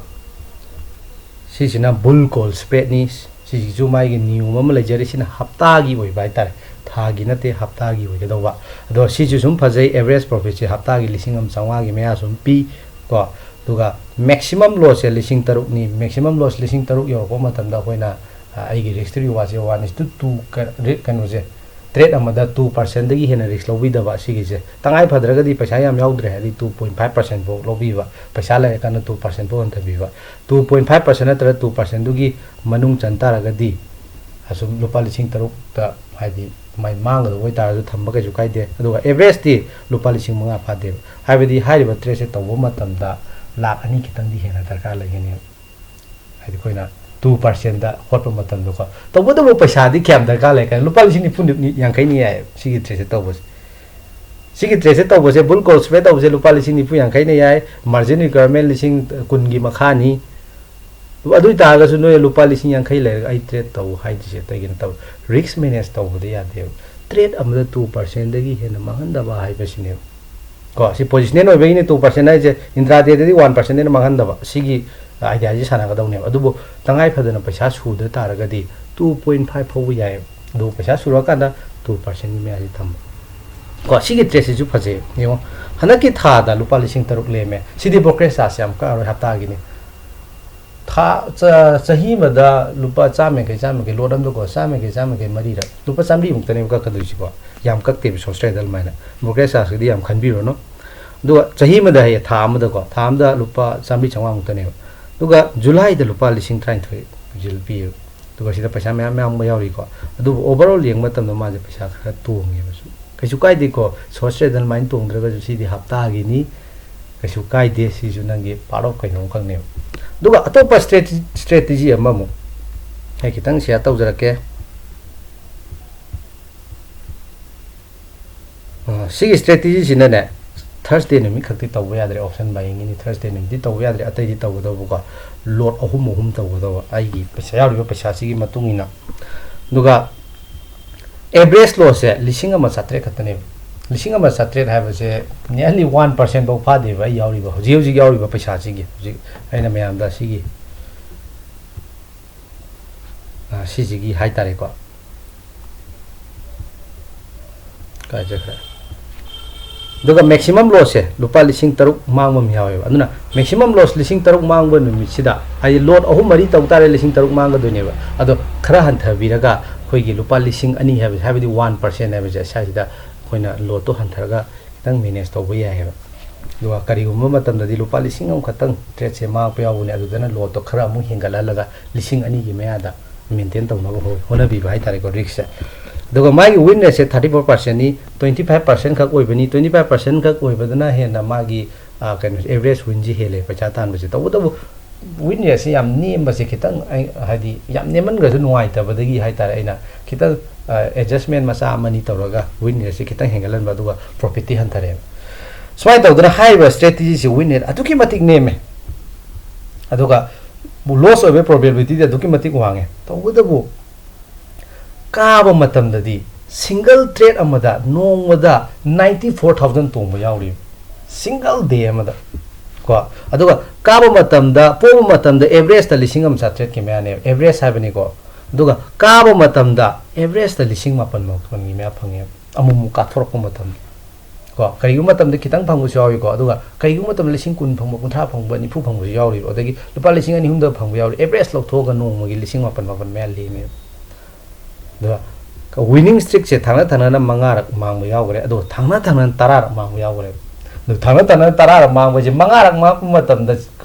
ꯁꯤꯁꯤꯅ ꯕꯨꯜ ꯀꯣꯜ ꯁ꯭ꯄ꯭ꯔꯦꯗꯅꯤ꯫ ꯁꯤꯁꯤꯁꯨ ꯃꯥꯒꯤ ꯅꯤꯌꯣꯝ ꯑꯃ ꯂꯩꯖꯔꯤ꯫ ꯁꯤꯅ ꯍꯞꯇꯥꯒꯤ ꯑꯣꯏꯕ ꯍꯥꯏꯇꯥꯔꯦ, ꯊꯥꯒꯤ ꯅꯠꯇꯦ, ꯍꯞꯇꯥꯒꯤ ꯑꯣꯏꯒꯗꯧꯕ꯫ ꯑꯗꯣ ꯁꯤꯁꯨ ꯁꯨꯝ ꯐꯖꯩ꯫ ꯑꯦꯚꯔꯦꯖ ꯄ꯭ꯔꯣꯐꯤꯠꯁꯦ ꯍꯞꯇꯥꯒꯤ ꯂꯤꯁꯤꯡ ꯑꯃ ꯆꯥꯝꯃꯉꯥꯒꯤ ꯃꯌꯥ ꯁꯨꯝ ꯄꯤ ꯀꯣ꯫ ꯑꯗꯨꯒ ꯃꯦꯛꯁꯤꯃꯝ ꯂꯣꯁꯁꯦ ꯂꯤꯁꯤꯡ ꯇꯔꯨꯛꯅꯤ꯫ ꯃꯦꯛꯁꯤꯃꯝ ꯂꯣꯁ ꯂꯤꯁꯤꯡ ꯇꯔꯨꯛ ꯌꯧꯔꯛꯄ ꯃꯇꯝꯗ ꯑꯩꯈꯣꯏꯅ, ꯑ, ꯑꯩꯒꯤ ꯔꯤꯁꯛꯇꯨ ꯔꯤꯋꯥꯔꯗꯁꯦ ꯋꯥꯟ ꯏꯁ ꯇꯨ ꯇꯨ ꯀꯩꯅꯣꯁꯦ, ꯇ꯭ꯔꯦꯠ ꯑꯃꯗ ꯇꯨ ꯄꯥꯔꯁꯦꯟꯗꯒꯤ ꯍꯦꯟꯅ ꯔꯤꯁꯛ ꯂꯧꯕꯤꯗꯕ꯫ ꯁꯤꯒꯤꯁꯦ ꯇꯉꯥꯏ ꯐꯗ꯭ꯔꯒꯗꯤ ꯄꯩꯁꯥ ꯌꯥꯝ ꯌꯥꯎꯗ꯭ꯔꯦ ꯍꯥꯏꯗꯤ ꯇꯨ ꯄꯣꯏꯟ ꯐꯥꯏꯚ ꯄꯥꯔꯁꯦꯟ ꯐꯥꯎ ꯂꯧꯕꯤꯕ, ꯄꯩꯁꯥ ꯂꯩꯔꯀꯥꯟꯗ ꯇꯨ ꯄꯥꯔꯁꯦꯟ ꯐꯥꯎ ꯍꯟꯊꯕꯤꯕ꯫ ꯇꯨ ꯄꯣꯏꯟ ꯐꯥꯏꯚ ꯄꯥꯔꯁꯦꯟ ꯅꯠꯇ꯭ꯔꯒ ꯇꯨ ꯄꯥꯔꯁꯦꯟꯗꯨꯒꯤ ꯃꯅꯨꯡ ꯆꯟ ꯇꯥꯔꯒꯗꯤ ꯑꯁꯨꯝ ꯂꯨꯄꯥ ꯂꯤꯁꯤꯡ ꯇꯔꯨꯛꯇ ꯍꯥꯏꯗꯤ ꯃꯥꯏ ꯃꯥꯡꯒꯗꯕ ꯑꯣꯏꯇꯥꯔꯁꯨ ꯊꯝꯕ ꯀꯩꯁꯨ ꯀꯥꯏꯗꯦ꯫ ꯑꯗꯨꯒ ꯑꯦꯚꯔꯦꯖꯇꯤ ꯂꯨꯄꯥ ꯂꯤꯁꯤꯡ ꯃꯉꯥ ꯐꯥꯗꯦꯕ꯫ ꯍꯥꯏꯕꯗꯤ ꯍꯥꯏꯔꯤꯕ ꯇ꯭ꯔꯦꯠꯁꯦ ꯇꯧꯕ ꯃꯇꯝꯗ ꯂꯥꯛ ꯑꯅꯤ ꯈꯤꯇꯪꯗꯤ ꯍꯦꯟꯅ ꯗꯔꯀꯥꯔ ꯂꯩꯒꯅꯦꯕ꯫ ꯍꯥꯏꯗꯤ ꯑꯩꯈꯣꯏꯅ ꯇꯨ ꯄꯥꯔꯁꯦꯟꯗ ꯍꯣꯠꯄ ꯃꯇꯝꯗꯀꯣ꯫ ꯇꯧꯕꯇꯕꯨ ꯄꯩꯁꯥꯗꯤ ꯀꯌꯥꯝ ꯗꯔꯀꯥꯔ ꯂꯩ ꯀꯥꯏꯅ, ꯂꯨꯄꯥ ꯂꯤꯁꯤꯡ ꯅꯤꯐꯨ ꯌꯥꯡꯈꯩꯅ ꯌꯥꯏ ꯁꯤꯒꯤ ꯇ꯭ꯔꯦꯠꯁꯦ ꯇꯧꯕꯁꯦ꯫ ꯁꯤꯒꯤ ꯇ꯭ꯔꯦꯠꯁꯦ ꯇꯧꯕꯁꯦ, ꯕꯨꯜ ꯀꯣꯜ ꯁ꯭ꯄ꯭ꯔꯦꯗ ꯇꯧꯕꯁꯦ ꯂꯨꯄꯥ ꯂꯤꯁꯤꯡ ꯅꯤꯐꯨ ꯌꯥꯡꯈꯩꯅ ꯌꯥꯏ꯫ ꯃꯥꯔꯖꯤꯟ ꯔꯤꯀ꯭ꯋꯥꯌꯔꯃꯦꯟ ꯂꯤꯁꯤꯡ ꯀꯨꯟꯒꯤ ꯃꯈꯥꯅꯤ꯫ ꯑꯗꯨ ꯑꯣꯏ ꯇꯥꯔꯒꯁꯨ ꯅꯣꯏ ꯂꯨꯄꯥ ꯂꯤꯁꯤꯡ ꯌꯥꯡꯈꯩ ꯂꯩꯔꯒ ꯑꯩ ꯇ꯭ꯔꯦꯠ ꯇꯧ ꯍꯥꯏꯗ꯭ꯔꯤꯁꯦ ꯑꯇꯩꯒꯤ ꯅꯠꯇꯕ, ꯔꯤꯁꯛ ꯃꯦꯅꯦꯖ ꯇꯧꯕꯗ ꯌꯥꯗꯦꯕ꯫ ꯇ꯭ꯔꯦꯠ ꯑꯃꯗ ꯇꯨ ꯄꯥꯔꯁꯦꯟꯗꯒꯤ ꯍꯦꯟꯅ ꯃꯥꯡꯍꯟꯗꯕ ꯍꯥꯏꯕꯁꯤꯅꯦꯕ꯫ ꯀꯣ, ꯁꯤ ꯄꯣꯖꯤꯁꯅꯦꯜ ꯑꯣꯏꯕꯒꯤꯅꯤ꯫ ꯇꯨ ꯄꯥꯔꯁꯦꯟ ꯍꯥꯏꯁꯦ ꯏꯟꯇ꯭ꯔꯥꯗꯦꯗꯗꯤ ꯋꯥꯟ ꯄꯥꯔꯁꯦꯟꯗꯩꯅ ꯃꯥꯡꯍꯟꯗꯕ꯫ ꯁꯤꯒꯤ ꯑꯥꯏꯗꯤꯌꯥꯁꯤ ꯁꯥꯟꯅꯒꯗꯧꯅꯦꯕ꯫ ꯑꯗꯨꯕꯨ ꯇꯉꯥꯏ ꯐꯗꯅ ꯄꯩꯁꯥ ꯁꯨꯗ ꯇꯥꯔꯒꯗꯤ ꯇꯨ ꯄꯣꯏꯟ ꯐꯥꯏꯚ ꯐꯥꯎꯕ ꯌꯥꯏꯌꯦꯕ꯫ ꯑꯗꯨꯕꯨ ꯄꯩꯁꯥ ꯁꯨꯔꯛꯑꯀꯥꯟꯗ ꯇꯨ ꯄꯥꯔꯁꯦꯟꯒꯤ ꯃꯌꯥꯁꯤ ꯊꯝꯕ꯫ ꯀꯣ, ꯁꯤꯒꯤ ꯇ꯭ꯔꯦꯠꯁꯤꯁꯨ ꯐꯖꯩ꯫ ꯌꯦꯡꯉꯣ, ꯍꯟꯗꯛꯀꯤ ꯊꯥꯗ ꯂꯨꯄꯥ ꯂꯤꯁꯤꯡ ꯇꯔꯨꯛ ꯂꯦꯝꯃꯦ꯫ ꯁꯤꯗꯤ ꯕ꯭ꯔꯣꯀꯔꯦꯖ ꯆꯥꯔꯖ ꯌꯥꯝ ꯀꯛꯑꯔꯣꯏ ꯍꯞꯇꯥꯒꯤꯅꯤ꯫ ꯊꯥ, ꯆ-, ꯆꯍꯤ ꯑꯃꯗ ꯂꯨꯄꯥ ꯆꯥꯝꯃ ꯌꯥꯡꯈꯩ, ꯆꯥꯝꯃ ꯌꯥꯡꯈꯩ, ꯂꯣꯠ ꯑꯃꯗꯀꯣ, ꯆꯥꯝꯃ ꯌꯥꯡꯈꯩ, ꯆꯥꯝꯃ ꯌꯥꯡꯈꯩ ꯃꯔꯤꯔꯛ, ꯂꯨꯄꯥ ꯆꯥꯝꯃꯔꯤꯃꯨꯛꯇꯅꯦꯕ ꯀꯛꯀꯗꯣꯏꯁꯤꯀꯣ꯫ ꯌꯥꯝ ꯀꯛꯇꯦꯕ ꯁꯣꯁꯇ꯭ꯔꯦꯗ ꯑꯗꯨꯃꯥꯏꯅ꯫ ꯕ꯭ꯔꯣꯀꯔꯦꯖ ꯆꯥꯔꯖꯀꯤꯗꯤ ꯌꯥꯝ ꯈꯟꯕꯤꯔꯨꯔꯅꯨ꯫ ꯑꯗꯨꯒ ꯆꯍꯤ ꯑꯃꯗ ꯍꯌꯦ ꯊꯥ ꯑꯃꯗꯀꯣ, ꯊꯥ ꯑꯃꯗ ꯂꯨꯄꯥ ꯆꯥꯝꯃꯔꯤ ꯆꯥꯝꯃꯉꯥꯃꯨꯛꯇꯅꯦꯕ꯫ ꯑꯗꯨꯒ ꯖꯨꯂꯥꯏꯗ ꯂꯨꯄꯥ ꯂꯤꯁꯤꯡ ꯇꯔꯥꯅꯤꯊꯣꯏ ꯕꯤꯜ ꯄꯤꯌꯦꯕ꯫ ꯑꯗꯨꯒ ꯁꯤꯗ ꯄꯩꯁꯥ ꯃꯌꯥꯝ ꯃꯌꯥꯝ ꯑꯃ ꯌꯥꯎꯔꯤꯀꯣ꯫ ꯑꯗꯨꯕꯨ ꯑꯣꯚꯔꯑꯣꯜ ꯌꯦꯡꯕ ꯃꯇꯝꯗ ꯃꯥꯁꯦ ꯄꯩꯁꯥ ꯈꯔ ꯇꯣꯡꯉꯦꯕꯁꯨ꯫ ꯀꯩꯁꯨ ꯀꯥꯏꯗꯦꯀꯣ, ꯁꯣꯁꯇ꯭ꯔꯦꯗ ꯑꯗꯨꯃꯥꯏꯅ ꯇꯣꯡꯗ꯭ꯔꯒꯁꯨ ꯁꯤꯗꯤ ꯍꯞꯇꯥꯒꯤꯅꯤ꯫ ꯀꯩꯁꯨ ꯀꯥꯏꯗꯦ, ꯁꯤꯁꯨ ꯅꯪꯒꯤ ꯄꯥꯔꯠ ꯑꯣꯐ ꯀꯩꯅꯣꯝꯈꯛꯅꯦꯕ꯫ ꯑꯗꯨꯒ ꯑꯇꯣꯞꯄ ꯁ꯭ꯇ꯭ꯔꯦꯇꯤ-, ꯁ꯭ꯇ꯭ꯔꯦꯇꯤꯖꯤ ꯑꯃꯃꯨꯛ ꯑꯩ ꯈꯤꯇꯪ ꯁꯤꯌꯔ ꯇꯧꯖꯔꯛꯀꯦ꯫ ꯑ, ꯁꯤꯒꯤ ꯁ꯭ꯇ꯭ꯔꯦꯇꯤꯖꯤꯁꯤꯅꯅꯦ, ꯊꯔꯁꯗꯦ ꯅꯨꯃꯤꯠ ꯈꯛꯇꯤ ꯇꯧꯕ ꯌꯥꯗ꯭ꯔꯦ, ꯑꯣꯞꯁꯟ ꯕꯥꯏꯌꯤꯡꯒꯤꯅꯤ꯫ ꯊꯔꯁꯗꯦ ꯅꯨꯃꯤꯠꯇꯤ ꯇꯧꯕ ꯌꯥꯗ꯭ꯔꯦ, ꯑꯇꯩꯗꯤ ꯇꯧꯒꯗꯧꯕꯀꯣ꯫ ꯂꯣꯠ ꯑꯍꯨꯝ ꯑꯍꯨꯝ ꯇꯧꯒꯗꯧꯕ, ꯑꯩꯒꯤ ꯄꯩꯁꯥ ꯌꯥꯎꯔꯤꯕ ꯄꯩꯁꯥꯁꯤꯒꯤ ꯃꯇꯨꯡ ꯏꯟꯅ꯫ ꯑꯗꯨꯒ ꯑꯦꯚꯔꯦꯖ ꯂꯣꯁꯁꯦ ꯂꯤꯁꯤꯡ ꯑꯃ ꯆꯥꯇ꯭ꯔꯦꯠ ꯈꯛꯇꯅꯦꯕ꯫ ꯂꯤꯁꯤꯡ ꯑꯃ ꯆꯥꯇ꯭ꯔꯦꯠ ꯍꯥꯏꯕꯁꯦ nearly one percent ꯐꯥꯎ ꯐꯥꯗꯦꯕ ꯑꯩ ꯌꯥꯎꯔꯤꯕ, ꯍꯧꯖꯤꯛ ꯍꯧꯖꯤꯛ ꯌꯥꯎꯔꯤꯕ ꯄꯩꯁꯥꯁꯤꯒꯤ꯫ ꯍꯧꯖꯤꯛ ꯑꯩꯅ ꯃꯌꯥꯝꯗ ꯁꯤꯒꯤ, ꯑ, ꯁꯤꯁꯤꯒꯤ ꯍꯥꯏꯇꯥꯔꯦꯀꯣ꯫ ꯀꯥꯏ ꯆꯠꯈ꯭ꯔꯦ? ꯑꯗꯨꯒ ꯃꯦꯛꯁꯤꯃꯝ ꯂꯣꯁꯁꯦ ꯂꯨꯄꯥ ꯂꯤꯁꯤꯡ ꯇꯔꯨꯛ ꯃꯥꯡꯕ ꯑꯃ ꯌꯥꯎꯋꯦꯕ꯫ ꯑꯗꯨꯅ ꯃꯦꯛꯁꯤꯃꯝ ꯂꯣꯁ ꯂꯤꯁꯤꯡ ꯇꯔꯨꯛ ꯃꯥꯡꯕ ꯅꯨꯃꯤꯠꯁꯤꯗ, ꯍꯥꯏꯗꯤ ꯂꯣꯠ ꯑꯍꯨꯝ ꯃꯔꯤ ꯇꯧ ꯇꯥꯔꯦ, ꯂꯤꯁꯤꯡ ꯇꯔꯨꯛ ꯃꯥꯡꯒꯗꯣꯏꯅꯦꯕ꯫ ꯑꯗꯣ ꯈꯔ ꯍꯟꯊꯕꯤꯔꯒ ꯑꯩꯈꯣꯏꯒꯤ ꯂꯨꯄꯥ ꯂꯤꯁꯤꯡ ꯑꯅꯤ ꯍꯥꯏꯕꯁꯦ, ꯍꯥꯏꯕꯗꯤ one percent ꯍꯥꯏꯕꯁꯦ, ꯁ꯭ꯋꯥꯏꯁꯤꯗ ꯑꯩꯈꯣꯏꯅ ꯂꯣꯠꯇꯣ ꯍꯟꯊꯔꯒ ꯈꯤꯇꯪ ꯃꯦꯅꯦꯖ ꯇꯧꯕ ꯌꯥꯏꯑꯕ꯫ ꯑꯗꯨꯒ ꯀꯔꯤꯒꯨꯝꯕ ꯃꯇꯝꯗꯗꯤ ꯂꯨꯄꯥ ꯂꯤꯁꯤꯡ ꯑꯃꯈꯛꯇꯪ ꯇ꯭ꯔꯦꯠꯁꯦ ꯃꯥꯡꯉꯛꯄ ꯌꯥꯎꯕꯅꯦ, ꯑꯗꯨꯗꯅ ꯂꯣꯠꯇꯣ ꯈꯔ ꯑꯃꯨꯛ ꯍꯦꯟꯒꯠꯍꯜꯂꯒ ꯂꯤꯁꯤꯡ ꯑꯅꯤꯒꯤ ꯃꯌꯥꯗ ꯃꯦꯟꯇꯦꯟ ꯇꯧꯅꯕ ꯍꯣ-, ꯍꯣꯠꯅꯕꯤꯕ ꯍꯥꯏꯇꯥꯔꯦꯀꯣ, ꯔꯤꯛꯁꯁꯦ꯫ ꯑꯗꯨꯒ ꯃꯥꯒꯤ ꯋꯤꯟ ꯔꯦꯠꯁꯦ thirty four percentꯅꯤ, twenty five percent ꯈꯛ ꯑꯣꯏꯕꯅꯤ꯫ Twenty five percent ꯈꯛ ꯑꯣꯏꯕꯗꯨꯅ ꯍꯦꯟꯅ ꯃꯥꯒꯤ, ꯑ, ꯀꯩꯅꯣ, ꯑꯦꯚꯔꯦꯖ ꯋꯤꯟꯁꯤ ꯍꯦꯜꯂꯦ ꯄꯩꯁꯥ ꯇꯥꯟꯕꯁꯦ꯫ ꯇꯧꯕꯇꯕꯨ ꯋꯤꯟ ꯔꯦꯠꯁꯤ ꯌꯥꯝ ꯅꯦꯝꯕꯁꯦ ꯈꯤꯇꯪ, ꯑꯩ, ꯍꯥꯏꯗꯤ, ꯌꯥꯝ ꯅꯦꯝꯃꯟꯈ꯭ꯔꯁꯨ ꯅꯨꯡꯉꯥꯏꯇꯕꯗꯒꯤ ꯍꯥꯏꯇꯥꯔꯦ, ꯑꯩꯅ ꯈꯤꯇꯪ, ꯑ, ꯑꯦꯗꯖꯁꯃꯦꯟ ꯃꯆꯥ ꯑꯃꯅꯤ ꯇꯧꯔꯒ ꯋꯤꯟ ꯔꯦꯠꯁꯤ ꯈꯤꯇꯪ ꯍꯦꯟꯒꯠꯍꯟꯕ, ꯑꯗꯨꯒ ꯄ꯭ꯔꯣꯐꯤꯠꯇꯤ ꯍꯟꯊꯔꯛꯑꯦꯕ꯫ ꯁꯨꯃꯥꯏꯅ ꯇꯧꯗꯅ ꯍꯥꯏꯔꯤꯕ ꯁ꯭ꯇ꯭ꯔꯦꯇꯦꯖꯤꯁꯤ ꯋꯤꯟ ꯔꯦꯠ ꯑꯗꯨꯛꯀꯤ ꯃꯇꯤꯛ ꯅꯦꯝꯃꯦ꯫ ꯑꯗꯨꯒ ꯂꯣꯁ ꯑꯣꯏꯕꯒꯤ ꯄ꯭ꯔꯣꯕꯦꯕꯤꯂꯤꯇꯤꯗꯤ ꯑꯗꯨꯛꯀꯤ ꯃꯇꯤꯛ ꯋꯥꯡꯉꯦ꯫ ꯇꯧꯕꯇꯕꯨ ꯀꯥꯕ ꯃꯇꯝꯗꯗꯤ ꯁꯤꯡꯒꯜ ꯇ꯭ꯔꯦꯠ ꯑꯃꯗ ꯅꯣꯡꯃꯗ ninety four thousand ꯇꯣꯡꯕ ꯌꯥꯎꯔꯤꯕ, ꯁꯤꯡꯒꯜ ꯗꯦ ꯑꯃꯗ ꯀꯣ꯫ ꯑꯗꯨꯒ ꯀꯥꯕ ꯃꯇꯝꯗ, ꯄꯣꯕ ꯃꯇꯝꯗ ꯑꯦꯚꯔꯦꯖꯇ ꯂꯤꯁꯤꯡ ꯑꯃ ꯆꯥꯇ꯭ꯔꯦꯠꯀꯤ ꯃꯌꯥꯅꯦꯕ, ꯑꯦꯚꯔꯦꯖ ꯍꯥꯏꯕꯅꯤꯀꯣ꯫ ꯑꯗꯨꯒ ꯀꯥꯕ ꯃꯇꯝꯗ ꯑꯦꯚꯔꯦꯖꯇ ꯂꯤꯁꯤꯡ ꯃꯥꯄꯟ ꯃꯥꯄꯟꯒꯤ ꯃꯌꯥ ꯐꯪꯉꯦꯕ, ꯑꯃꯨꯛ ꯑꯃꯨꯛ ꯀꯥꯊꯣꯔꯛꯄ ꯃꯇꯝꯗ ꯀꯣ꯫ ꯀꯔꯤꯒꯨꯝꯕ ꯃꯇꯝꯗ ꯈꯤꯇꯪ ꯐꯪꯕꯁꯨ ꯌꯥꯎꯏꯀꯣ, ꯑꯗꯨꯒ ꯀꯔꯤꯒꯨꯝꯕ ꯃꯇꯝꯗ ꯂꯤꯁꯤꯡ ꯀꯨꯟ ꯐꯪꯕ, ꯀꯨꯟꯊ꯭ꯔꯥ ꯐꯪꯕ, ꯅꯤꯐꯨ ꯐꯪꯕꯁꯨ ꯌꯥꯎꯔꯤꯕ, ꯑꯗꯒꯤ ꯂꯨꯄꯥ ꯂꯤꯁꯤꯡ ꯑꯅꯤ ꯑꯍꯨꯝꯗ ꯐꯪꯕ ꯌꯥꯎꯔꯤ꯫ ꯑꯦꯚꯔꯦꯖ ꯂꯧꯊꯣꯛꯑꯒ ꯅꯣꯡꯃꯒꯤ ꯂꯤꯁꯤꯡ ꯃꯥꯄꯟ ꯃꯥꯄꯟ ꯃꯌꯥ ꯂꯦꯝꯃꯦꯕ꯫ ꯑꯗꯨꯒ ꯋꯤꯅꯤꯡ ꯁ꯭ꯇ꯭ꯔꯤꯛꯁꯦ ꯊꯪꯅ ꯊꯪꯅꯅ ꯃꯉꯥꯔꯛ ꯃꯥꯡꯕ ꯌꯥꯎꯈ꯭ꯔꯦ, ꯑꯗꯨꯒ ꯊꯪꯅ ꯊꯪꯅꯅ ꯇꯔꯥꯔꯛ ꯃꯥꯡꯕ ꯌꯥꯎꯈ꯭ꯔꯦ꯫ ꯑꯗꯨ ꯊꯪꯅ ꯊꯪꯅꯅ ꯇꯔꯥꯔꯛ ꯃꯥꯡꯕꯁꯦ, ꯃꯉꯥꯔꯛ ꯃꯥꯡꯉꯛꯄ ꯃꯇꯝꯗ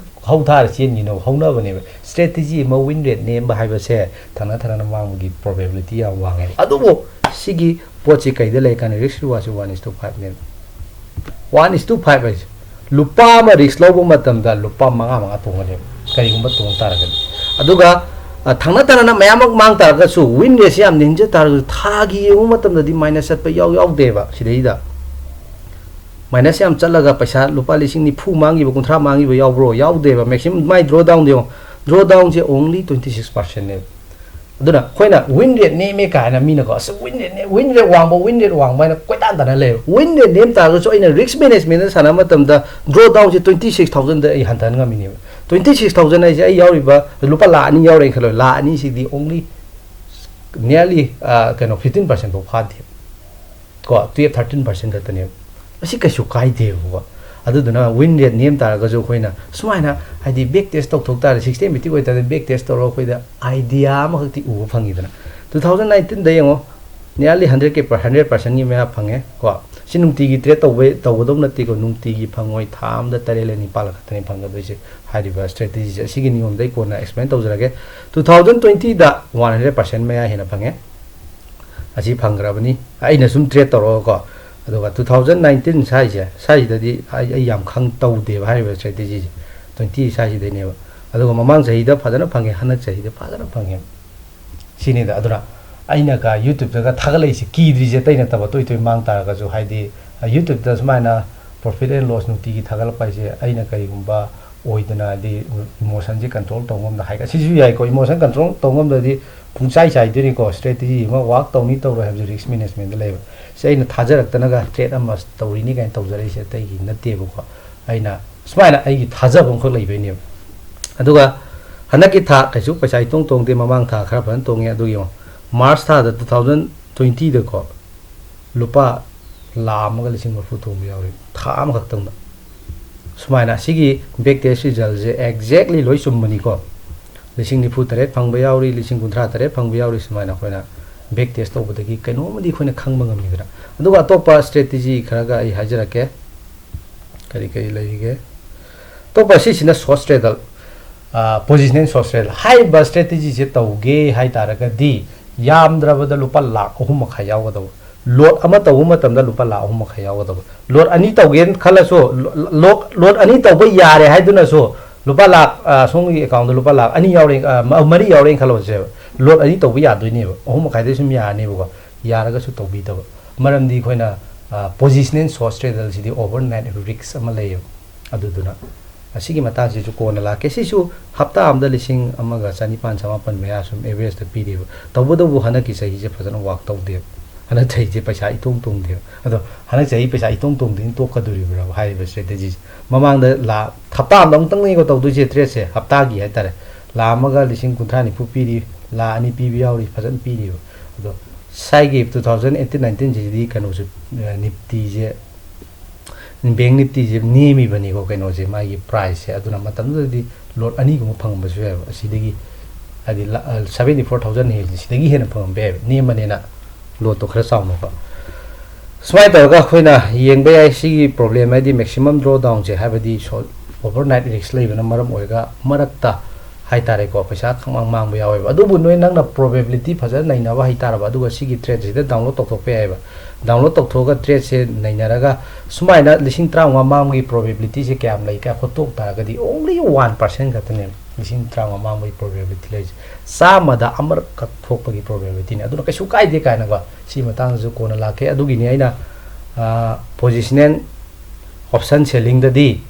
ꯍꯧꯊꯥꯔ ꯆꯦꯟꯈꯤꯅꯕ ꯍꯧꯅꯕꯅꯦꯕ꯫ ꯁ꯭ꯇ꯭ꯔꯦꯇꯦꯖꯤ ꯑꯃ ꯋꯤꯟ ꯔꯦꯠ ꯅꯦꯝꯕ ꯍꯥꯏꯕꯁꯦ ꯊꯪꯅ ꯊꯪꯅꯅ ꯃꯥꯡꯕꯒꯤ ꯄ꯭ꯔꯣꯕꯦꯕꯤꯂꯤꯇꯤ ꯌꯥꯝ ꯋꯥꯡꯉꯦꯕ꯫ ꯑꯗꯨꯕꯨ ꯁꯤꯒꯤ ꯄꯣꯠꯁꯤ ꯀꯩꯗ ꯂꯩ ꯀꯥꯟꯗ ꯔꯤꯛꯁ ꯔꯤꯋꯥꯔꯗꯁꯤ one is to five ꯅꯦꯕ꯫ One is to five ꯍꯥꯏꯁꯦ ꯂꯨꯄꯥ ꯑꯃ ꯔꯤꯛꯁ ꯂꯧꯕ ꯃꯇꯝꯗ ꯂꯨꯄꯥ ꯃꯉꯥ ꯃꯉꯥ ꯇꯣꯡꯒꯅꯦꯕ, ꯀꯔꯤꯒꯨꯝꯕ ꯇꯣꯡ ꯇꯥꯔꯒꯗꯤ꯫ ꯑꯗꯨꯒ, ꯑ, ꯊꯪꯅ ꯊꯪꯅꯅ ꯃꯌꯥꯝꯃꯛ ꯃꯥꯡ ꯇꯥꯔꯒꯁꯨ ꯋꯤꯟ ꯔꯦꯠꯁꯤ ꯌꯥꯝ ꯅꯦꯝꯖ ꯇꯥꯔꯒꯁꯨ ꯊꯥꯒꯤ ꯌꯦꯡꯕ ꯃꯇꯝꯗꯗꯤ ꯃꯥꯏꯅꯁ ꯆꯠꯄ ꯌꯥꯎ ꯌꯥꯎꯗꯦꯕ ꯁꯤꯗꯩꯗ꯫ ꯃꯥꯏꯅꯁ ꯌꯥꯝ ꯆꯠꯂꯒ ꯄꯩꯁꯥ ꯂꯨꯄꯥ ꯂꯤꯁꯤꯡ ꯅꯤꯐꯨ ꯃꯥꯡꯈꯤꯕ, ꯀꯨꯟꯊ꯭ꯔꯥ ꯃꯥꯡꯈꯤꯕ ꯌꯥꯎꯕ꯭ꯔꯣ? ꯌꯥꯎꯗꯦꯕ꯫ ꯃꯦꯛꯁꯤꯃꯝ ꯃꯥꯏ ꯗ꯭ꯔꯣ ꯗꯥꯎꯟꯗ ꯌꯦꯡꯉꯣ, ꯗ꯭ꯔꯣ ꯗꯥꯎꯟꯁꯦ only twenty six percentꯅꯦꯕ꯫ ꯑꯗꯨꯅ ꯑꯩꯈꯣꯏꯅ ꯋꯤꯟ ꯔꯦꯠ ꯅꯦꯝꯃꯦ ꯀꯥꯏꯅ ꯃꯤꯅꯀꯣ, "ꯑꯁ, ꯋꯤꯟ ꯔꯦꯠ ꯅꯦꯝ, ꯋꯤꯟ ꯔꯦꯠ ꯋꯥꯡꯕ, ꯋꯤꯟ ꯔꯦꯠ ꯋꯥꯡꯕ" ꯍꯥꯏꯅ ꯀꯣꯏꯇꯥꯟ ꯇꯥꯟꯅ ꯂꯩꯌꯦꯕ꯫ ꯋꯤꯟ ꯔꯦꯠ ꯅꯦꯝ ꯇꯥꯔꯒꯁꯨ ꯑꯩꯅ ꯔꯤꯁꯛ ꯃꯦꯅꯦꯖꯃꯦꯟꯗ ꯁꯥꯟꯅꯕ ꯃꯇꯝꯗ ꯗ꯭ꯔꯣ ꯗꯥꯎꯟꯁꯦ twenty six thousandꯗ ꯑꯩ ꯍꯟꯊꯍꯟ ꯉꯝꯃꯤꯅꯦꯕ꯫ Twenty six thousand ꯍꯥꯏꯁꯦ ꯑꯩ ꯌꯥꯎꯔꯤꯕ ꯂꯨꯄꯥ ꯂꯥꯈ ꯑꯅꯤ ꯌꯥꯎꯔꯦꯅ ꯈꯜꯂꯣ, ꯂꯥꯈ ꯑꯅꯤꯁꯤꯗꯤ only nearly, ꯑ, ꯀꯩꯅꯣ, fifteen percent ꯐꯥꯎ ꯐꯥꯗꯦ꯫ ꯀꯣ, twelve, thirteen percent ꯈꯛꯇꯅꯦꯕ꯫ ꯑꯁꯤ ꯀꯩꯁꯨ ꯀꯥꯏꯗꯦꯕꯀꯣ꯫ ꯑꯗꯨꯗꯨꯅ ꯋꯤꯟ ꯔꯦꯠ ꯅꯦꯝ ꯇꯥꯔꯒꯁꯨ ꯑꯩꯈꯣꯏꯅ ꯁꯨꯃꯥꯏꯅ, ꯍꯥꯏꯗꯤ, ꯕꯦꯛ ꯇꯦꯁ ꯇꯧꯊꯣꯛ ꯇꯥꯔꯦ, systematic ꯑꯣꯏꯇꯥꯔꯗꯤ ꯕꯦꯛ ꯇꯦꯁ ꯇꯧꯔꯒ ꯑꯩꯈꯣꯏꯗ ꯑꯥꯏꯗꯤꯌꯥ ꯑꯃꯈꯛꯇꯤ ꯎꯕ ꯐꯪꯉꯤꯗꯅ꯫ Two thousand nineteenꯗ ꯌꯦꯡꯉꯣ, nearly hundred K per, hundred percentꯀꯤ ꯃꯌꯥ ꯐꯪꯉꯦ ꯀꯣ꯫ ꯁꯤ ꯅꯨꯡꯇꯤꯒꯤ ꯇ꯭ꯔꯦꯠ ꯇꯧꯕ, ꯇꯧꯒꯗꯧ ꯅꯠꯇꯦꯀꯣ, ꯅꯨꯡꯇꯤꯒꯤ ꯐꯪꯉꯣꯏ, ꯊꯥ ꯑꯃꯗ ꯇꯔꯦꯠꯂ ꯅꯤꯄꯥꯜꯂ ꯈꯛꯇꯅꯤ ꯐꯪꯒꯗꯣꯏꯁꯦ꯫ ꯍꯥꯏꯔꯤꯕ ꯁ꯭ꯇ꯭ꯔꯦꯇꯦꯖꯤꯁꯦ ꯑꯁꯤꯒꯤ ꯅꯤꯌꯣꯝꯗ ꯑꯩ ꯀꯣꯟꯅ ꯑꯦꯛꯁꯄ꯭ꯂꯦꯟ ꯇꯧꯖꯔꯒꯦ꯫ Two thousand twentyꯗ one hundred percent ꯃꯌꯥ ꯍꯦꯟꯅ ꯐꯪꯉꯦ꯫ ꯑꯁꯤ ꯐꯪꯈ꯭ꯔꯕꯅꯤ, ꯑꯩꯅ ꯁꯨꯝ ꯇ꯭ꯔꯦꯠ ꯇꯧꯔꯒꯀꯣ꯫ ꯑꯗꯨꯒ two thousand nineteen ꯁ꯭ꯋꯥꯏꯁꯦ, ꯁ꯭ꯋꯥꯏꯁꯤꯗꯗꯤ ꯑꯩ, ꯑꯩ ꯌꯥꯝ ꯈꯪ ꯇꯧꯗꯦꯕ ꯍꯥꯏꯔꯤꯕ ꯁ꯭ꯇ꯭ꯔꯦꯇꯦꯖꯤꯁꯦ, twenty ꯁ꯭ꯋꯥꯏꯁꯤꯗꯩꯅꯦꯕ꯫ ꯑꯗꯨꯒ ꯃꯃꯥꯡ ꯆꯍꯤꯗ ꯐꯖꯅ ꯐꯪꯉꯦ, ꯍꯟꯗꯛ ꯆꯍꯤꯗ ꯐꯖꯅ ꯐꯪꯉꯦ꯫ ꯁꯤꯅꯤꯗ꯫ ꯑꯗꯨꯅ ꯑꯩꯅꯒ YouTubeꯇꯒ ꯊꯥꯒꯠꯂꯛꯏꯁꯦ ꯀꯤꯗ꯭ꯔꯤꯁꯦ ꯑꯇꯩ ꯅꯠꯇꯕ, ꯇꯣꯏ ꯇꯣꯏ ꯃꯥꯡ ꯇꯥꯔꯒꯁꯨ, ꯍꯥꯏꯗꯤ, YouTubeꯇ ꯁꯨꯃꯥꯏꯅ profit and loss ꯅꯨꯡꯇꯤꯒꯤ ꯊꯥꯒꯠꯂꯛꯄ ꯍꯥꯏꯁꯦ ꯑꯩꯅ ꯀꯔꯤꯒꯨꯝꯕ ꯑꯣꯏꯗꯅ, ꯍꯥꯏꯗꯤ, emotionꯁꯦ control ꯇꯧ ꯉꯝꯗ ꯍꯥꯏ, ꯑꯁꯤꯁꯨ ꯌꯥꯏꯀꯣ, emotion control ꯇꯧ ꯉꯝꯗ꯭ꯔꯗꯤ ꯄꯨꯡꯆꯥꯏ ꯆꯥꯏꯗꯣꯏꯅꯤꯀꯣ꯫ Strategy ꯑꯃ work ꯇꯧꯅꯤ ꯇꯧꯔꯣꯏ ꯍꯥꯏꯕꯁꯦ risk managementꯗ ꯂꯩꯕ꯫ ꯁꯤ ꯑꯩꯅ ꯊꯥꯖꯔꯛꯇꯅꯒ trade ꯑꯃ ꯇꯧꯔꯤꯅꯤ ꯀꯥꯏꯅ ꯇꯧꯖꯔꯛꯏꯁꯦ ꯑꯇꯩꯒꯤ ꯅꯠꯇꯦꯕꯀꯣ꯫ ꯑꯩꯅ ꯁꯨꯃꯥꯏꯅ ꯑꯩꯒꯤ ꯊꯥꯖꯕ ꯑꯃꯈꯛ ꯂꯩꯕꯩꯅꯦꯕ꯫ ꯑꯗꯨꯒ ꯍꯟꯗꯛꯀꯤ ꯊꯥ ꯀꯩꯁꯨ ꯄꯩꯁꯥ ꯏꯇꯣꯡ ꯇꯣꯡꯗꯦ, ꯃꯃꯥꯡ ꯊꯥ ꯈꯔ ꯐꯖꯅ ꯇꯣꯡꯉꯦ꯫ ꯑꯗꯨꯒꯤ ꯌꯦꯡꯉꯣ, March ꯊꯥꯗ two thousand twentyꯗꯀꯣ, ꯂꯨꯄꯥ ꯂꯥꯈ ꯑꯃꯒ ꯂꯤꯁꯤꯡ ꯃꯔꯤꯐꯨ ꯇꯣꯡꯕ ꯌꯥꯎꯔꯤ, ꯊꯥ ꯑꯃꯈꯛꯇꯪꯗ꯫ ꯁꯨꯃꯥꯏꯅ ꯑꯁꯤꯒꯤ back test resultꯁꯦ exactly ꯂꯣꯏ ꯆꯨꯝꯕꯅꯤꯀꯣ꯫ ꯂꯤꯁꯤꯡ ꯅꯤꯐꯨ ꯇꯔꯦꯠ ꯐꯪꯕ ꯌꯥꯎꯔꯤ, ꯂꯤꯁꯤꯡ ꯀꯨꯟꯊ꯭ꯔꯥ ꯇꯔꯦꯠ ꯐꯪꯕ ꯌꯥꯎꯔꯤ꯫ ꯁꯨꯃꯥꯏꯅ ꯑꯩꯈꯣꯏꯅ back test ꯇꯧꯕꯗꯒꯤ ꯀꯩꯅꯣꯝꯃꯗꯤ ꯑꯩꯈꯣꯏꯅ ꯈꯪꯕ ꯉꯝꯃꯤꯗꯅ꯫ ꯑꯗꯨꯒ ꯑꯇꯣꯞꯄ strategy ꯈꯔꯒ ꯑꯩ ꯍꯥꯏꯖꯔꯛꯀꯦ꯫ ꯀꯔꯤ ꯀꯔꯤ ꯂꯩꯔꯤꯒꯦ? ꯑꯇꯣꯞꯄ ꯁꯤꯁꯤꯅ swing trader, ꯑ, positional swing trader꯫ ꯍꯥꯏꯔꯤꯕ strategyꯁꯦ ꯇꯧꯒꯦ ꯍꯥꯏ ꯇꯥꯔꯒꯗꯤ ꯌꯥꯝꯗ꯭ꯔꯕꯗ ꯂꯨꯄꯥ ꯂꯥꯈ ꯑꯍꯨꯝ ꯃꯈꯥꯏ ꯌꯥꯎꯒꯗꯧꯕ꯫ Lot ꯑꯃ ꯇꯧꯕ ꯃꯇꯝꯗ ꯂꯨꯄꯥ ꯂꯥꯈ ꯑꯍꯨꯝ ꯃꯈꯥꯏ ꯌꯥꯎꯒꯗꯧꯕ꯫ Lot ꯑꯅꯤ ꯇꯧꯒꯦꯅ ꯈꯜꯂꯁꯨ, ꯂꯣ-, ꯂꯣ-, lot ꯑꯅꯤ ꯇꯧꯕ ꯌꯥꯔꯦ ꯍꯥꯏꯗꯨꯅꯁꯨ ꯂꯨꯄꯥ ꯂꯥꯈ, ꯑ, ꯁꯣꯝꯒꯤ accountꯗ ꯂꯨꯄꯥ ꯂꯥꯈ ꯑꯅꯤ ꯌꯥꯎꯔꯦ, ꯑ, ꯃ-, ꯃꯔꯤ ꯌꯥꯎꯔꯦꯅ ꯈꯜꯂꯣꯁꯦꯕ꯫ Lot ꯑꯅꯤ ꯇꯧꯕ ꯌꯥꯗꯣꯏꯅꯦꯕ, ꯑꯍꯨꯝ ꯃꯈꯥꯏꯗꯩ ꯁꯨꯝ ꯌꯥꯔꯅꯦꯕꯀꯣ꯫ ꯌꯥꯔꯒꯁꯨ ꯇꯧꯕꯤꯗꯕ꯫ ꯃꯔꯝꯗꯤ ꯑꯩꯈꯣꯏꯅ positional short straddle ꯁꯤꯗꯤ overnight risk ꯑꯃ ꯂꯩꯌꯦꯕ꯫ ꯑꯗꯨꯗꯨꯅ ꯑꯁꯤꯒꯤ ꯃꯇꯥꯡꯁꯤꯁꯨ ꯀꯣꯟꯅ ꯂꯥꯛꯀꯦ꯫ ꯁꯤꯁꯨ ꯍꯞꯇꯥ ꯑꯃꯗ ꯂꯤꯁꯤꯡ ꯑꯃꯒ ꯆꯅꯤꯄꯥꯟ ꯆꯃꯥꯄꯟ ꯃꯌꯥ ꯁꯨꯝ average ꯇ ꯄꯤꯔꯤꯕ꯫ ꯇꯧꯕꯇꯕꯨ ꯍꯟꯗꯛꯀꯤ ꯆꯍꯤꯁꯦ ꯐꯖꯅ work ꯇꯧꯗꯦꯕ꯫ ꯍꯟꯗꯛ ꯆꯍꯤꯁꯦ ꯄꯩꯁꯥ ꯏꯇꯣꯡ ꯇꯣꯡꯗꯦꯕ꯫ ꯑꯗꯣ ꯍꯟꯗꯛ ꯆꯍꯤ ꯄꯩꯁꯥ ꯏꯇꯣꯡ ꯇꯣꯡꯗꯅ ꯇꯣꯛꯀꯗꯣꯔꯤꯕ꯭ꯔꯥ ꯍꯥꯏꯔꯤꯕ strategy ꯁꯦ? ꯃꯃꯥꯡꯗ ꯂꯥ ꯍꯞꯇꯥ ꯑꯃꯗ ꯑꯃꯨꯛꯇꯪꯅꯤꯀꯣ ꯇꯧꯗꯣꯏꯁꯦ trade ꯁꯦ, ꯍꯞꯇꯥꯒꯤ ꯍꯥꯏꯇꯥꯔꯦ꯫ ꯂꯥ ꯑꯃꯒ ꯂꯤꯁꯤꯡ ꯀꯨꯟꯊ꯭ꯔꯥ ꯅꯤꯐꯨ ꯄꯤꯔꯤ, ꯂꯥ ꯑꯅꯤ ꯄꯤꯕ ꯌꯥꯎꯔꯤ, ꯐꯖꯅ ꯄꯤꯔꯤꯕ꯫ ꯑꯗꯣ ꯁ꯭ꯋꯥꯏꯒꯤ two thousand eighteen nineteen ꯁꯤꯗꯤ ꯀꯩꯅꯣꯁꯨ, ꯅꯤꯐꯇꯤꯁꯦ, ꯕꯦꯡ ꯅꯤꯐꯇꯤꯁꯦ ꯅꯦꯝꯃꯤꯕꯅꯤꯀꯣ, ꯀꯩꯅꯣꯁꯦ, ꯃꯥꯒꯤ price ꯁꯦ꯫ ꯑꯗꯨꯅ ꯃꯇꯝꯗꯨꯗꯗꯤ lot ꯑꯅꯤꯒꯨꯝꯕ ꯐꯪꯉꯝꯕꯁꯨ ꯌꯥꯏꯕ꯫ ꯑꯁꯤꯗꯒꯤ ꯍꯥꯏꯗꯤ seventy four thousand ꯍꯦꯜꯂꯤ, ꯁꯤꯗꯒꯤ ꯍꯦꯟꯅ ꯐꯪꯉꯝꯕ ꯌꯥꯏꯕ, ꯅꯦꯝꯕꯅꯤꯅ lot ꯇꯣ ꯈꯔ ꯆꯥꯎꯅꯀꯣ꯫ ꯁꯨꯃꯥꯏꯅ ꯇꯧꯔꯒ ꯑꯩꯈꯣꯏꯅ ꯌꯦꯡꯕ ꯌꯥꯏ ꯁꯤꯒꯤ problem ꯍꯥꯏꯗꯤ maximum drawdown ꯁꯦ, ꯍꯥꯏꯕꯗꯤ overnight risk ꯂꯩꯕꯅ ꯃꯔꯝ ꯑꯣꯏꯔꯒ ꯃꯔꯛꯇ ꯍꯥꯏꯇꯥꯔꯦꯀꯣ, ꯄꯩꯁꯥ ꯈꯪꯃꯥꯡ ꯃꯥꯡꯕ ꯌꯥꯎꯋꯦꯕ꯫ ꯑꯗꯨꯕꯨ ꯅꯣꯏ, ꯅꯪꯅ probability ꯐꯖꯅ ꯅꯩꯅꯕ ꯍꯩꯇꯥꯔꯕ, ꯑꯗꯨꯒ ꯁꯤꯒꯤ trade ꯁꯤꯗ download ꯇꯧꯊꯣꯛꯄ ꯌꯥꯏꯑꯕ꯫ Download ꯇꯧꯊꯣꯛꯑꯒ trade ꯁꯦ ꯅꯩꯅꯔꯒ ꯁꯨꯃꯥꯏꯅ ꯂꯤꯁꯤꯡ ꯇꯔꯥꯃꯉꯥ ꯃꯥꯡꯕꯒꯤ probability ꯁꯦ ꯀꯌꯥꯝ ꯂꯩ ꯀꯥꯏ ꯍꯣꯠꯇꯣꯛ ꯇꯥꯔꯒꯗꯤ only one percent ꯈꯛꯇꯅꯦꯕ ꯂꯤꯁꯤꯡ ꯇꯔꯥꯃꯉꯥ ꯃꯥꯡꯕꯒꯤ probability ꯂꯩꯔꯤꯁꯦ꯫ ꯆꯥꯝꯃꯗ ꯑꯃꯔꯛꯈꯛ ꯊꯣꯛꯄꯒꯤ probability ꯅꯦ꯫ ꯑꯗꯨꯅ ꯀꯩꯁꯨ ꯀꯥꯏꯗꯦ ꯀꯥꯏꯅꯀꯣ, ꯁꯤ ꯃꯇꯥꯡꯗꯁꯨ ꯀꯣꯟꯅ ꯂꯥꯛꯀꯦ꯫ ꯑꯗꯨꯒꯤꯅꯤ ꯑꯩꯅ, ꯑ, positional option selling ꯗꯗꯤ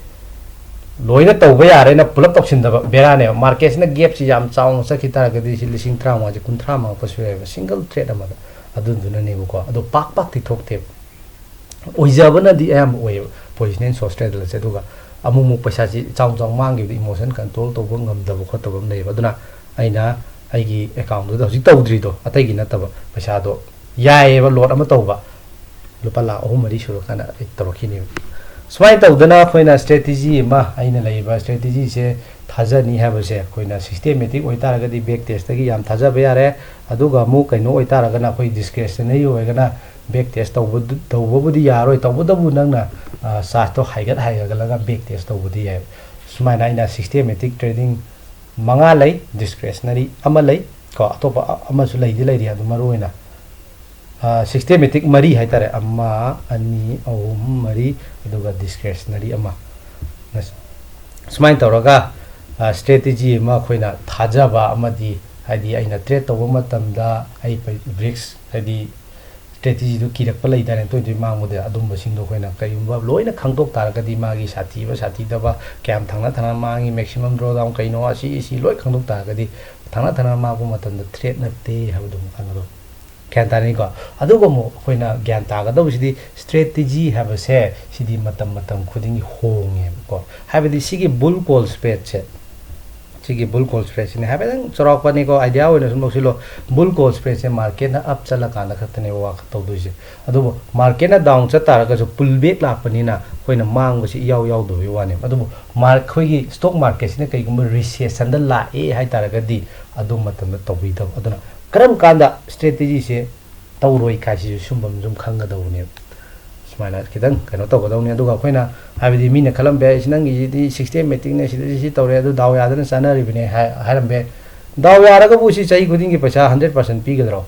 ꯂꯣꯏꯅ ꯇꯧꯕ ꯌꯥꯔꯦꯅ ꯄꯨꯂꯞ ꯇꯧꯁꯤꯟꯗꯕ ꯕꯦꯔꯥꯅꯦꯕ꯫ Market ꯁꯤꯅ gap ꯁꯤ ꯌꯥꯝ ꯆꯥꯎꯅ ꯆꯠꯈꯤ ꯇꯥꯔꯒꯗꯤ ꯁꯤ ꯂꯤꯁꯤꯡ ꯇꯔꯥꯃꯉꯥꯁꯦ ꯀꯨꯟꯊ꯭ꯔꯥ ꯃꯥꯡꯉꯛꯄꯁꯨ ꯌꯥꯏꯑꯕ single trade ꯑꯃꯗ꯫ ꯑꯗꯨꯗꯨꯅꯅꯦꯕꯀꯣ꯫ ꯑꯗꯣ ꯄꯥꯛ ꯄꯥꯛꯇꯤ ꯊꯣꯛꯇꯦꯕ꯫ ꯑꯣꯏꯖꯕꯅꯗꯤ ꯑꯌꯥꯝꯕ ꯑꯣꯏꯌꯦꯕ positional short straddle ꯁꯦ꯫ ꯑꯗꯨꯒ ꯑꯃꯨꯛ ꯑꯃꯨꯛ ꯄꯩꯁꯥꯁꯤ ꯆꯥꯎ ꯆꯥꯎ ꯃꯥꯡꯈꯤꯕꯗ emotion control ꯇꯧꯕ ꯉꯝꯗꯕ ꯈꯣꯠꯇꯕ ꯑꯃ ꯂꯩꯌꯦꯕ꯫ ꯑꯗꯨꯅ ꯑꯩꯅ ꯑꯩꯒꯤ account ꯗꯨꯗ ꯍꯧꯖꯤꯛ ꯇꯧꯗ꯭ꯔꯤꯗꯣ, ꯑꯇꯩꯒꯤ ꯅꯠꯇꯕ, ꯄꯩꯁꯥꯗꯣ ꯌꯥꯏꯌꯦꯕ lot ꯑꯃ ꯇꯧꯕ, ꯂꯨꯄꯥ ꯂꯥꯈ ꯑꯍꯨꯝ ꯃꯔꯤ ꯁꯨꯔꯀꯥꯟꯗ ꯑꯩ ꯇꯧꯔꯛꯈꯤꯅꯦꯕ꯫ ꯁꯨꯃꯥꯏꯅ ꯇꯧꯗꯅ ꯑꯩꯈꯣꯏꯅ strategy ꯑꯃ, ꯑꯩꯅ ꯂꯩꯔꯤꯕ strategy ꯁꯦ ꯊꯥꯖꯅꯤ ꯍꯥꯏꯕꯁꯦ ꯑꯩꯈꯣꯏꯅ systematic ꯑꯣꯏꯇꯥꯔꯒꯗꯤ back test ꯇꯒꯤ ꯌꯥꯝ ꯊꯥꯖꯕ ꯌꯥꯔꯦ꯫ ꯑꯗꯨꯒ ꯑꯃꯨꯛ ꯀꯩꯅꯣ ꯑꯣꯏꯇꯥꯔꯒꯅ, ꯑꯩꯈꯣꯏ discretionary ꯑꯣꯏꯔꯒꯅ back test ꯇꯧꯕ, ꯇꯧꯕꯕꯨꯗꯤ ꯌꯥꯔꯣꯏ, ꯇꯧꯕꯇꯕꯨ ꯅꯪꯅ, ꯑ, charge ꯇꯣ ꯍꯥꯏꯒꯠ ꯍꯥꯏꯒꯠꯂꯒ back test ꯇꯧꯕꯗꯤ ꯌꯥꯏ꯫ ꯁꯨꯃꯥꯏꯅ ꯑꯩꯅ systematic trading ꯃꯉꯥ ꯂꯩ, discretionary ꯑꯃ ꯂꯩ ꯀꯣ, ꯑꯇꯣꯞꯄ ꯑ-, ꯑꯃꯁꯨ ꯂꯩꯗꯤ ꯂꯩꯔꯤ꯫ ꯑꯗꯨ ꯃꯔꯨ ꯑꯣꯏꯅ, ꯑ, systematic ꯃꯔꯤ ꯍꯥꯏꯇꯥꯔꯦ, ꯑꯃ, ꯑꯅꯤ, ꯑꯍꯨꯝ, ꯃꯔꯤ, ꯑꯗꯨꯒ discretionary ꯑꯃ꯫ ꯁꯨꯃꯥꯏꯅ ꯇꯧꯔꯒ, ꯑ, strategy ꯑꯃ ꯑꯩꯈꯣꯏꯅ ꯊꯥꯖꯕ ꯑꯃꯗꯤ, ꯍꯥꯏꯗꯤ, ꯑꯩꯅ trade ꯇꯧꯕ ꯃꯇꯝꯗ ꯑꯩ ꯄꯩ-, risk, ꯍꯥꯏꯗꯤ, ꯁ꯭ꯇ꯭ꯔꯦꯇꯦꯖꯤꯗꯨ ꯀꯤꯔꯛꯄ ꯂꯩꯗꯥꯏꯅꯦ, ꯇꯣꯏ ꯇꯣꯏ ꯃꯥꯡꯕꯗ꯫ ꯑꯗꯨꯝꯕꯁꯤꯡꯗꯣ ꯑꯩꯈꯣꯏꯅ ꯀꯔꯤꯒꯨꯝꯕ ꯂꯣꯏꯅ ꯈꯪꯗꯣꯛ ꯇꯥꯔꯒꯗꯤ, ꯃꯥꯒꯤ ꯁꯥꯊꯤꯕ ꯁꯥꯊꯤꯗꯕ, ꯀꯌꯥꯝ ꯊꯪꯅ ꯊꯪꯅ ꯃꯥꯡꯉꯤ, ꯃꯦꯛꯁꯤꯃꯝ ꯗ꯭ꯔꯣ ꯗꯥꯎꯟ ꯀꯩꯅꯣ, ꯑꯁꯤ ꯑꯁꯤ ꯂꯣꯏ ꯈꯪꯗꯣꯛ ꯇꯥꯔꯒꯗꯤ, ꯊꯪꯅ ꯊꯪꯅ ꯃꯥꯡꯕ ꯃꯇꯝꯗ ꯊ꯭ꯔꯦꯠ ꯅꯠꯇꯦ ꯍꯥꯏꯕꯗꯨ ꯑꯃꯨꯛ ꯈꯪꯒꯗꯧꯕ꯫ ꯒ꯭ꯌꯥꯟ ꯇꯥꯔꯅꯤꯀꯣ? ꯑꯗꯨꯒ ꯑꯃꯨꯛ ꯑꯩꯈꯣꯏꯅ ꯒ꯭ꯌꯥꯟ ꯇꯥꯒꯗꯧꯕꯁꯤꯗꯤ, ꯁ꯭ꯇ꯭ꯔꯦꯇꯦꯖꯤ ꯍꯥꯏꯕꯁꯦ ꯁꯤꯗꯤ ꯃꯇꯝ ꯃꯇꯝ ꯈꯨꯗꯤꯡꯒꯤ ꯍꯣꯡꯉꯦꯕꯀꯣ꯫ ꯍꯥꯏꯕꯗꯤ ꯁꯤꯒꯤ ꯕꯨꯜ ꯀꯣꯜ ꯁ꯭ꯄ꯭ꯔꯦꯗꯁꯦ, ꯁꯤꯒꯤ ꯕꯨꯜ ꯀꯣꯜ ꯁ꯭ꯄ꯭ꯔꯦꯗꯁꯤꯅꯦ ꯍꯥꯏꯐꯦꯠꯇꯪ ꯆꯥꯎꯔꯥꯛꯄꯅꯤꯀꯣ, ꯑꯥꯏꯗꯤꯌꯥ ꯑꯣꯏꯅ ꯁꯨꯝ ꯂꯧꯁꯤꯜꯂꯣ꯫ ꯕꯨꯜ ꯀꯣꯜ ꯁ꯭ꯄ꯭ꯔꯦꯗꯁꯦ ꯃꯥꯔꯀꯦꯠꯅ ꯑꯞ ꯆꯠꯂꯀꯥꯟꯗ ꯈꯛꯇꯅꯦꯕ ꯋꯥꯛ ꯇꯧꯗꯣꯏꯁꯦ꯫ ꯑꯗꯨꯕꯨ ꯃꯥꯔꯀꯦꯠꯅ ꯗꯥꯎꯟ ꯆꯠ ꯇꯥꯔꯒꯁꯨ, ꯄꯨꯜ ꯕꯦꯛ ꯂꯥꯛꯄꯅꯤꯅ ꯑꯩꯈꯣꯏꯅ ꯃꯥꯡꯕꯁꯤ ꯏꯌꯥꯎ ꯌꯥꯎꯗꯕꯒꯤ ꯋꯥꯅꯦꯕ꯫ ꯑꯗꯨꯕꯨ ꯃꯥꯔ-, ꯑꯩꯈꯣꯏꯒꯤ ꯁ꯭ꯇꯣꯛ ꯃꯥꯔꯀꯦꯠꯁꯤꯅ ꯀꯩꯒꯨꯝꯕ ꯔꯤꯁꯦꯁꯟꯗ ꯂꯥꯛꯑꯦ ꯍꯥꯏ ꯇꯥꯔꯒꯗꯤ, ꯑꯗꯨ ꯃꯇꯝꯗ ꯇꯧꯕꯤꯗꯕ꯫ ꯑꯗꯨꯅ ꯀꯔꯝ ꯀꯥꯟꯗ ꯁ꯭ꯇ꯭ꯔꯦꯇꯦꯖꯤꯁꯦ ꯇꯧꯔꯣꯏ ꯀꯥꯏꯁꯤꯁꯨ ꯁꯨꯝꯕ ꯑꯃ ꯁꯨꯝ ꯈꯪꯒꯗꯧꯕꯅꯦꯕ꯫ ꯁꯨꯃꯥꯏꯅ ꯈꯤꯇꯪ ꯀꯩꯅꯣ ꯇꯧꯒꯗꯧꯅꯤ꯫ ꯑꯗꯨꯒ ꯑꯩꯈꯣꯏꯅ, ꯍꯥꯏꯕꯗꯤ ꯃꯤꯅ ꯈꯜꯂꯝꯕ ꯌꯥꯏ, "ꯁꯤ ꯅꯪꯒꯤꯁꯤꯗꯤ ꯁꯤꯁꯇꯦꯃꯦꯇꯤꯛꯅꯦ, ꯁꯤꯗ ꯁꯤ ꯇꯧꯔꯦ, ꯑꯗꯨ ꯗꯥꯎ ꯌꯥꯗꯅ ꯆꯥꯅꯔꯤꯕꯅꯦ" ꯍꯥꯏ-, ꯍꯥꯏꯔꯝꯕ ꯌꯥꯏ꯫ ꯗꯥꯎ ꯌꯥꯔꯒꯕꯨ ꯁꯤ ꯆꯍꯤ ꯈꯨꯗꯤꯡꯒꯤ ꯄꯩꯁꯥ ꯍꯟꯗ꯭ꯔꯦꯠ ꯄꯥꯔꯁꯦꯟ ꯄꯤꯒꯗ꯭ꯔꯣ?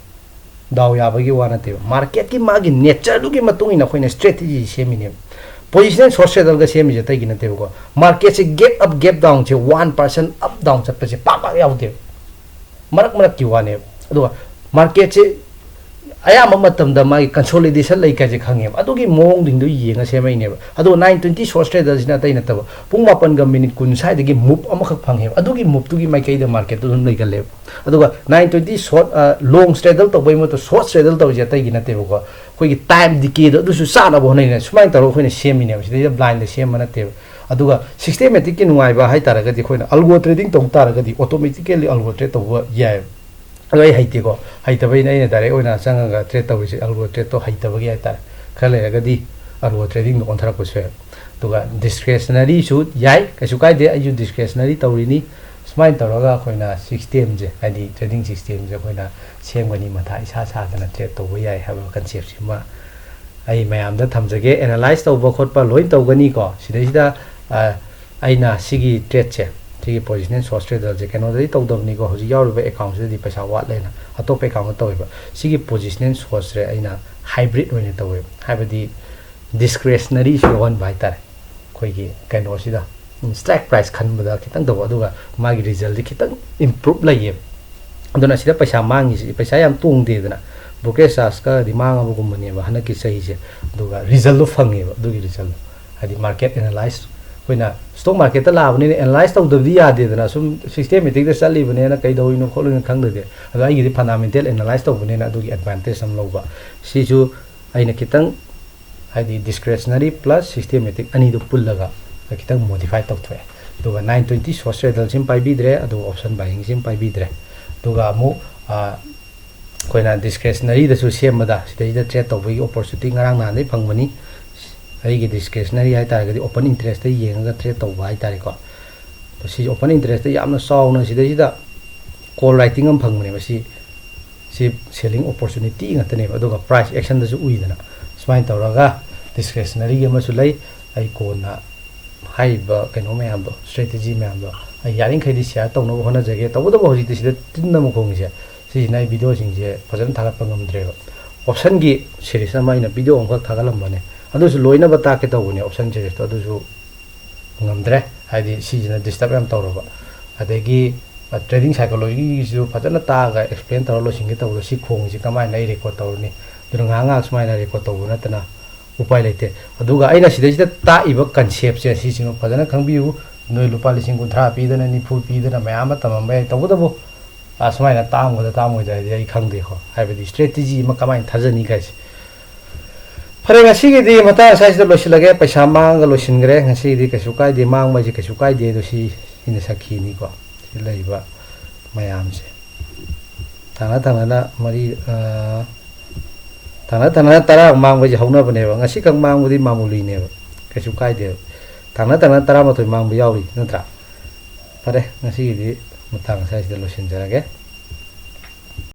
ꯗꯥꯎ ꯌꯥꯕꯒꯤ ꯋꯥ ꯅꯠꯇꯦꯕ꯫ ꯃꯥꯔꯀꯦꯠꯀꯤ ꯃꯥꯒꯤ ꯅꯦꯆꯔꯗꯨꯒꯤ ꯃꯇꯨꯡ ꯏꯟꯅ ꯑꯩꯈꯣꯏꯅ ꯁ꯭ꯇ꯭ꯔꯦꯇꯦꯖꯤ ꯁꯦꯝꯃꯤꯅꯦꯕ꯫ ꯄꯣꯖꯤꯁꯅꯦꯜ ꯁꯣꯔꯠ ꯁꯦꯗꯜꯒ ꯁꯦꯝꯃꯤꯁꯦ ꯑꯇꯩꯒꯤ ꯅꯠꯇꯦꯕꯀꯣ꯫ ꯃꯥꯔꯀꯦꯠꯁꯦ ꯒꯦꯞ ꯑꯞ, ꯒꯦꯞ ꯗꯥꯎꯟꯁꯦ, ꯋꯥꯟ ꯄꯥꯔꯁꯦꯟ ꯑꯞ ꯗꯥꯎꯟ ꯆꯠꯄꯁꯦ ꯄꯥꯛ ꯄꯥꯛ ꯌꯥꯎꯗꯦꯕ꯫ ꯃꯔꯛ ꯃꯔꯛꯀꯤ ꯋꯥꯅꯦꯕ꯫ ꯑꯗꯨꯒ ꯃꯥꯔꯀꯦꯠꯁꯦ ꯑꯌꯥꯝꯕ ꯃꯇꯝꯗ ꯃꯥꯒꯤ ꯀꯟꯁꯣꯂꯤꯗꯦꯁꯟ ꯂꯩ ꯀꯥꯏꯁꯦ ꯈꯪꯉꯦꯕ꯫ ꯑꯗꯨꯒꯤ ꯃꯑꯣꯡꯁꯤꯡꯗꯣ ꯌꯦꯡꯉ ꯁꯦꯝꯃꯛꯏꯅꯦꯕ꯫ ꯑꯗꯨꯒ ꯅꯥꯏꯟ ꯇ꯭ꯋꯦꯟꯇꯤ ꯁꯣꯔꯠ ꯁ꯭ꯇ꯭ꯔꯦꯗꯜꯁꯤꯅ ꯑꯇꯩ ꯅꯠꯇꯕ, ꯄꯨꯡ ꯃꯥꯄꯟꯒ ꯃꯤꯅꯤꯠ ꯀꯨꯟ ꯁ꯭ꯋꯥꯏꯗꯒꯤ ꯃꯨꯞ ꯑꯃꯈꯛ ꯐꯪꯉꯦꯕ꯫ ꯑꯗꯨꯒꯤ ꯃꯨꯞꯇꯨꯒꯤ ꯃꯥꯏꯀꯩꯗ ꯃꯥꯔꯀꯦꯠꯇꯨ ꯑꯗꯨꯝ ꯂꯩꯒꯜꯂꯦꯕ꯫ ꯑꯗꯨꯒ ꯅꯥꯏꯟ ꯇ꯭ꯋꯦꯟꯇꯤ ꯁꯣꯔꯠ, ꯑ, ꯂꯣꯡ ꯁ꯭ꯇ꯭ꯔꯦꯗꯜ ꯇꯧꯕꯩ ꯃꯍꯨꯠꯇ ꯁꯣꯔꯠ ꯁ꯭ꯇ꯭ꯔꯦꯗꯜ ꯇꯧꯔꯤꯁꯦ ꯑꯇꯩꯒꯤ ꯅꯠꯇꯦꯕꯀꯣ꯫ ꯑꯩꯈꯣꯏꯒꯤ ꯇꯥꯏꯝ ꯗꯤꯀꯦꯗꯣ ꯑꯗꯨꯁꯨ ꯆꯥꯅꯕ ꯍꯣꯠꯅꯩꯅ꯫ ꯁꯨꯃꯥꯏꯅ ꯇꯧꯔꯒ ꯑꯩꯈꯣꯏꯅ ꯁꯦꯝꯃꯤꯅꯦꯕ꯫ ꯁꯤꯗꯩꯗ ꯕ꯭ꯂꯥꯏꯟꯗ ꯁꯦꯝꯕ ꯅꯠꯇꯦꯕ꯫ ꯑꯗꯨꯒ ꯁꯤꯁꯇꯦꯃꯦꯇꯤꯛꯀꯤ ꯅꯨꯡꯉꯥꯏꯕ ꯍꯥꯏ ꯇꯥꯔꯒꯗꯤ, ꯑꯩꯈꯣꯏꯅ ꯑꯜꯒꯣ ꯇ꯭ꯔꯦꯗꯤꯡ ꯇꯧ ꯇꯥꯔꯒꯗꯤ, ꯑꯣꯇꯣꯃꯦꯇꯤꯀꯦꯜꯂꯤ ꯑꯜꯒꯣ ꯇ꯭ꯔꯦꯗ ꯇꯧꯕ ꯌꯥꯏꯑꯕ꯫ ꯑꯗꯣ ꯑꯩ ꯍꯩꯇꯦꯀꯣ, ꯍꯩꯇꯕꯩꯅꯦ ꯑꯩꯅ ꯗꯥꯏꯔꯦꯛ ꯑꯣꯏꯅ ꯆꯪꯉꯒ ꯇ꯭ꯔꯦꯗ ꯇꯧꯔꯤꯁꯦ꯫ ꯑꯜꯒꯣ ꯇ꯭ꯔꯦꯗꯇꯣ ꯍꯩꯇꯕꯒꯤ ꯍꯥꯏꯇꯥꯔꯦ꯫ ꯈꯔ ꯂꯩꯔꯒꯗꯤ ꯑꯜꯒꯣ ꯇ꯭ꯔꯦꯗꯤꯡꯗꯣ ꯑꯣꯟꯊꯔꯛꯄꯁꯨ ꯌꯥꯏ꯫ ꯑꯗꯨꯒ ꯗꯤꯁꯀ꯭ꯔꯦꯁꯅꯔꯤꯁꯨ ꯌꯥꯏ, ꯀꯩꯁꯨ ꯀꯥꯏꯗꯦ, ꯑꯩꯁꯨ ꯗꯤꯁꯀ꯭ꯔꯦꯁꯅꯔꯤ ꯇꯧꯔꯤꯅꯤ꯫ ꯁꯨꯃꯥꯏꯅ ꯇꯧꯔꯒ ꯑꯩꯈꯣꯏꯅ ꯁꯤꯁꯇꯦꯝꯁꯦ, ꯍꯥꯏꯗꯤ ꯇ꯭ꯔꯦꯗꯤꯡ ꯁꯤꯁꯇꯦꯝꯁꯦ ꯑꯩꯈꯣꯏꯅ ꯁꯦꯝꯒꯅꯤ, ꯃꯊꯥ ꯏꯁꯥ ꯁꯥꯗꯅ ꯇ꯭ꯔꯦꯗ ꯇꯧꯕ ꯌꯥꯏ ꯍꯥꯏꯕ ꯀꯟꯁꯦꯞꯁꯤꯃ ꯑꯩ ꯃꯌꯥꯝꯗ ꯊꯝꯖꯒꯦ꯫ ꯑꯦꯅꯥꯂꯥꯏꯁ ꯇꯧꯕ ꯈꯣꯠꯄ ꯂꯣꯏ ꯇꯧꯒꯅꯤꯀꯣ꯫ ꯁꯤꯗꯩꯁꯤꯗ, ꯑ, ꯑꯩꯅ ꯁꯤꯒꯤ ꯇ꯭ꯔꯦꯗꯁꯦ, ꯁꯤꯒꯤ ꯄꯣꯖꯤꯁꯅꯦꯜ ꯁꯣꯔꯠ ꯁ꯭ꯇ꯭ꯔꯦꯗꯜꯁꯦ ꯀꯩꯅꯣꯗꯗꯤ ꯇꯧꯗꯕꯅꯤꯀꯣ, ꯍꯧꯖꯤꯛ ꯌꯥꯎꯔꯤꯕ ꯑꯦꯀꯥꯎꯟꯁꯤꯗꯗꯤ ꯄꯩꯁꯥ ꯋꯥꯠꯂꯦꯅ ꯑꯇꯣꯞꯄ ꯑꯦꯀꯥꯎꯟꯗ ꯇꯧꯋꯦꯕ꯫ ꯁꯤꯒꯤ ꯄꯣꯖꯤꯁꯅꯦꯜ ꯁꯣꯔꯠꯁꯦ ꯑꯩꯅ ꯍꯥꯏꯕ꯭ꯔꯤꯠ ꯑꯣꯏꯅ ꯇꯧꯋꯦꯕ, ꯍꯥꯏꯕꯗꯤ ꯗꯤꯁꯀ꯭ꯔꯦꯁꯅꯔꯤꯁꯨ ꯌꯥꯎꯍꯟꯕ ꯍꯥꯏꯇꯥꯔꯦ꯫ ꯑꯩꯈꯣꯏꯒꯤ ꯀꯩꯅꯣꯁꯤꯗ, ꯎꯝ, ꯁ꯭ꯇ꯭ꯔꯥꯏꯛ ꯄ꯭ꯔꯥꯏꯁ ꯈꯟꯕꯗ ꯈꯤꯇꯪ ꯇꯧꯕ, ꯑꯗꯨꯒ ꯃꯥꯒꯤ ꯔꯤꯖꯜꯗꯤ ꯈꯤꯇꯪ ꯏꯝꯄ꯭ꯔꯨꯞ ꯂꯩꯌꯦꯕ꯫ ꯑꯗꯨꯅ ꯁꯤꯗ ꯄꯩꯁꯥ ꯃꯥꯡꯉꯤꯁꯤ, ꯄꯩꯁꯥ ꯌꯥꯝ ꯇꯣꯡꯗꯦꯗꯅ, brokerage charge ꯀꯗꯤ ꯃꯥꯡꯉꯕꯒꯨꯝꯕꯅꯦꯕ ꯍꯟꯗꯛꯀꯤ ꯆꯍꯤꯁꯦ꯫ ꯑꯗꯨꯒ result ꯇꯣ ꯐꯪꯉꯦꯕ, ꯑꯗꯨꯒꯤ result ꯇꯣ꯫ ꯍꯥꯏꯗꯤ market analyze, ꯑꯩꯈꯣꯏꯅ stock market ꯇ ꯂꯥꯛꯑꯕꯅꯤꯅ analyze ꯇꯧꯗꯕꯗꯤ ꯌꯥꯗꯦꯗꯅ꯫ ꯁꯨꯝ systematic ꯇ ꯆꯠꯂꯤꯕꯅꯦꯅ ꯀꯩꯗꯧꯔꯤꯅꯣ ꯈꯣꯠꯂꯤꯅꯣ ꯈꯪꯗ꯭ꯔꯗꯤ꯫ ꯑꯗꯣ ꯑꯩꯒꯤꯗꯤ fundamental analyze ꯇꯧꯕꯅꯤꯅ ꯑꯗꯨꯒꯤ advantage ꯑꯃ ꯂꯧꯕ꯫ ꯁꯤꯁꯨ ꯑꯩꯅ ꯈꯤꯇꯪ, ꯍꯥꯏꯗꯤ discretionary plus systematic ꯑꯅꯤꯗꯨ ꯄꯨꯜꯂꯒ ꯈꯤꯇꯪ modify ꯇꯧꯊꯣꯛꯑꯦ꯫ ꯑꯗꯨꯒ nine twenty Swatch Straddle ꯁꯤꯃ ꯄꯥꯏꯕꯤꯗ꯭ꯔꯦ, ꯑꯗꯨꯒ option buying ꯁꯤꯃ ꯄꯥꯏꯕꯤꯗ꯭ꯔꯦ꯫ ꯑꯗꯨꯒ ꯑꯃꯨꯛ, ꯑ, ꯑꯩꯈꯣꯏꯅ discretionary ꯗꯁꯨ ꯁꯦꯝꯕꯗ ꯁꯤꯗꯩꯗ trade ꯇꯧꯕꯒꯤ opportunity ꯉꯔꯥꯡ ꯅꯍꯥꯟꯗꯩ ꯐꯪꯕꯅꯤ꯫ ꯑꯩꯒꯤ discretionary ꯍꯥꯏ ꯇꯥꯔꯒꯗꯤ open interest ꯇ ꯌꯦꯡꯉꯒ trade ꯇꯧꯕ ꯍꯥꯏ ꯇꯥꯔꯦꯀꯣ꯫ ꯑꯗꯣ ꯁꯤꯁꯦ open interest ꯇ ꯌꯥꯝꯅ ꯆꯥꯎꯅ ꯁꯤꯗꯩꯁꯤꯗ call writing ꯑꯃ ꯐꯪꯕꯅꯦꯕ꯫ ꯁꯤ, ꯁꯤ selling opportunity ꯉꯥꯛꯇꯅꯦꯕ꯫ ꯑꯗꯨꯒ price action ꯗꯁꯨ ꯎꯏꯗꯅ꯫ ꯁꯨꯃꯥꯏꯅ ꯇꯧꯔꯒ discretionary ꯒꯤ ꯑꯃꯁꯨ ꯂꯩ꯫ ꯑꯩ ꯀꯣꯟꯅ ꯍꯥꯏꯔꯤꯕ ꯀꯩꯅꯣ ꯃꯌꯥꯝꯗꯣ, strategy ꯃꯌꯥꯝꯗꯣ ꯑꯩ ꯌꯥꯔꯤꯈꯩꯗꯤ share ꯇꯧꯅꯕ ꯍꯣꯠꯅꯖꯒꯦ꯫ ꯇꯧꯕꯇꯕꯨ ꯍꯧꯖꯤꯛꯇꯤ ꯁꯤꯗ ꯇꯤꯟ ꯑꯃ ꯈꯣꯡꯉꯤꯁꯦ, ꯁꯤꯁꯤꯅ ꯑꯩ video ꯁꯤꯡꯁꯦ ꯐꯖꯅ ꯊꯥꯒꯠꯄ ꯉꯝꯗ꯭ꯔꯦꯕ꯫ Option ꯒꯤ series ꯑꯃ ꯑꯩꯅ video ꯑꯃꯈꯛ ꯊꯥꯒꯠꯂꯝꯕꯅꯦ, ꯑꯗꯨꯁꯨ ꯂꯣꯏꯅꯕ ꯇꯥꯛꯀꯦ ꯇꯧꯕꯅꯦ option series ꯇꯣ, ꯑꯗꯨꯁꯨ ꯉꯝꯗ꯭ꯔꯦ, ꯍꯥꯏꯗꯤ ꯁꯤꯁꯤꯅ disturb ꯌꯥꯝ ꯇꯧꯔꯕ꯫ ꯑꯗꯒꯤ, ꯑ, trading psychology ꯒꯤꯁꯨ ꯐꯖꯅ ꯇꯥꯛꯑꯒ explain ꯇꯧꯔ ꯂꯣꯏꯁꯤꯟꯒꯦ ꯇꯧꯕꯗꯣ, ꯁꯤ ꯈꯣꯡꯁꯤ ꯀꯃꯥꯏꯅ ꯑꯩ record ꯇꯧꯔꯅꯤ? ꯑꯗꯨꯅ ꯉꯥꯏꯍꯥꯛ ꯉꯥꯏꯍꯥꯛ ꯁꯨꯃꯥꯏꯅ record ꯇꯧꯕ ꯅꯠꯇꯅ ꯎꯄꯥꯏ ꯂꯩꯇꯦ꯫ ꯑꯗꯨꯒ ꯑꯩꯅ ꯁꯤꯗꯩꯁꯤꯗ ꯇꯥꯛꯏꯕ concept ꯁꯦ ꯁꯤꯁꯤꯃ ꯐꯖꯅ ꯈꯪꯕꯤꯌꯨ꯫ ꯅꯣꯏ ꯂꯨꯄꯥ ꯂꯤꯁꯤꯡ ꯀꯨꯟꯊ꯭ꯔꯥ ꯄꯤꯗꯅ, ꯅꯤꯐꯨ ꯄꯤꯗꯅ ꯃꯌꯥꯝ ꯑꯃ ꯇꯝꯃꯝꯕ ꯌꯥꯏ, ꯇꯧꯕꯇꯕꯨ, ꯑ, ꯁꯨꯃꯥꯏꯅ ꯇꯥꯡꯒꯗ ꯇꯥꯡꯉꯣꯏꯗ꯭ꯔꯥ ꯍꯥꯏꯗꯤ ꯑꯩ ꯈꯪꯗꯦꯀꯣ, ꯍꯥꯏꯕꯗꯤ strategy ꯑꯃ ꯀꯃꯥꯏꯅ ꯊꯥꯖꯅꯤ ꯀꯥꯏꯁꯦ꯫ ꯐꯔꯦ, ꯉꯁꯤꯒꯤꯗꯤ ꯃꯇꯥꯡ ꯑꯁ꯭ꯋꯥꯏꯁꯤꯗ ꯂꯣꯏꯁꯤꯜꯂꯒꯦ꯫ ꯄꯩꯁꯥ ꯃꯥꯡꯉꯒ ꯂꯣꯏꯁꯤꯟꯈ꯭ꯔꯦ꯫ ꯉꯁꯤꯒꯤꯗꯤ ꯀꯩꯁꯨ ꯀꯥꯏꯗꯦ, ꯃꯥꯡꯕ ꯍꯥꯏꯁꯦ ꯀꯩꯁꯨ ꯀꯥꯏꯗꯦ꯫ ꯑꯗꯣ ꯁꯤ, ꯁꯤꯅ ꯁꯥꯈꯤꯅꯤꯀꯣ, ꯁꯤ ꯂꯩꯕ ꯃꯌꯥꯝꯁꯦ꯫ ꯊꯪꯅ ꯊꯪꯅꯅ ꯃꯔꯤ, ꯑ, ꯊꯪꯅ ꯊꯪꯅꯅ ꯇꯔꯥ ꯃꯥꯡꯕꯁꯦ ꯍꯧꯅꯕꯅꯦꯕ꯫ ꯉꯁꯤꯈꯛ ꯃꯥꯡꯕꯗꯤ ꯃꯥꯃꯨꯂꯤꯅꯦꯕ, ꯀꯩꯁꯨ ꯀꯥꯏꯗꯦꯕ꯫ ꯊꯪꯅ ꯊꯪꯅꯅ ꯇꯔꯥꯃꯥꯊꯣꯏ ꯃꯥꯡꯕ ꯌꯥꯎꯔꯤ ꯅꯠꯇ꯭ꯔꯥ? ꯐꯔꯦ, ꯉꯁꯤꯒꯤꯗꯤ ꯃꯇꯥꯡ ꯑꯁ꯭ꯋꯥꯏꯁꯤꯗ ꯂꯣꯏꯁꯤꯟꯖꯔꯒꯦ꯫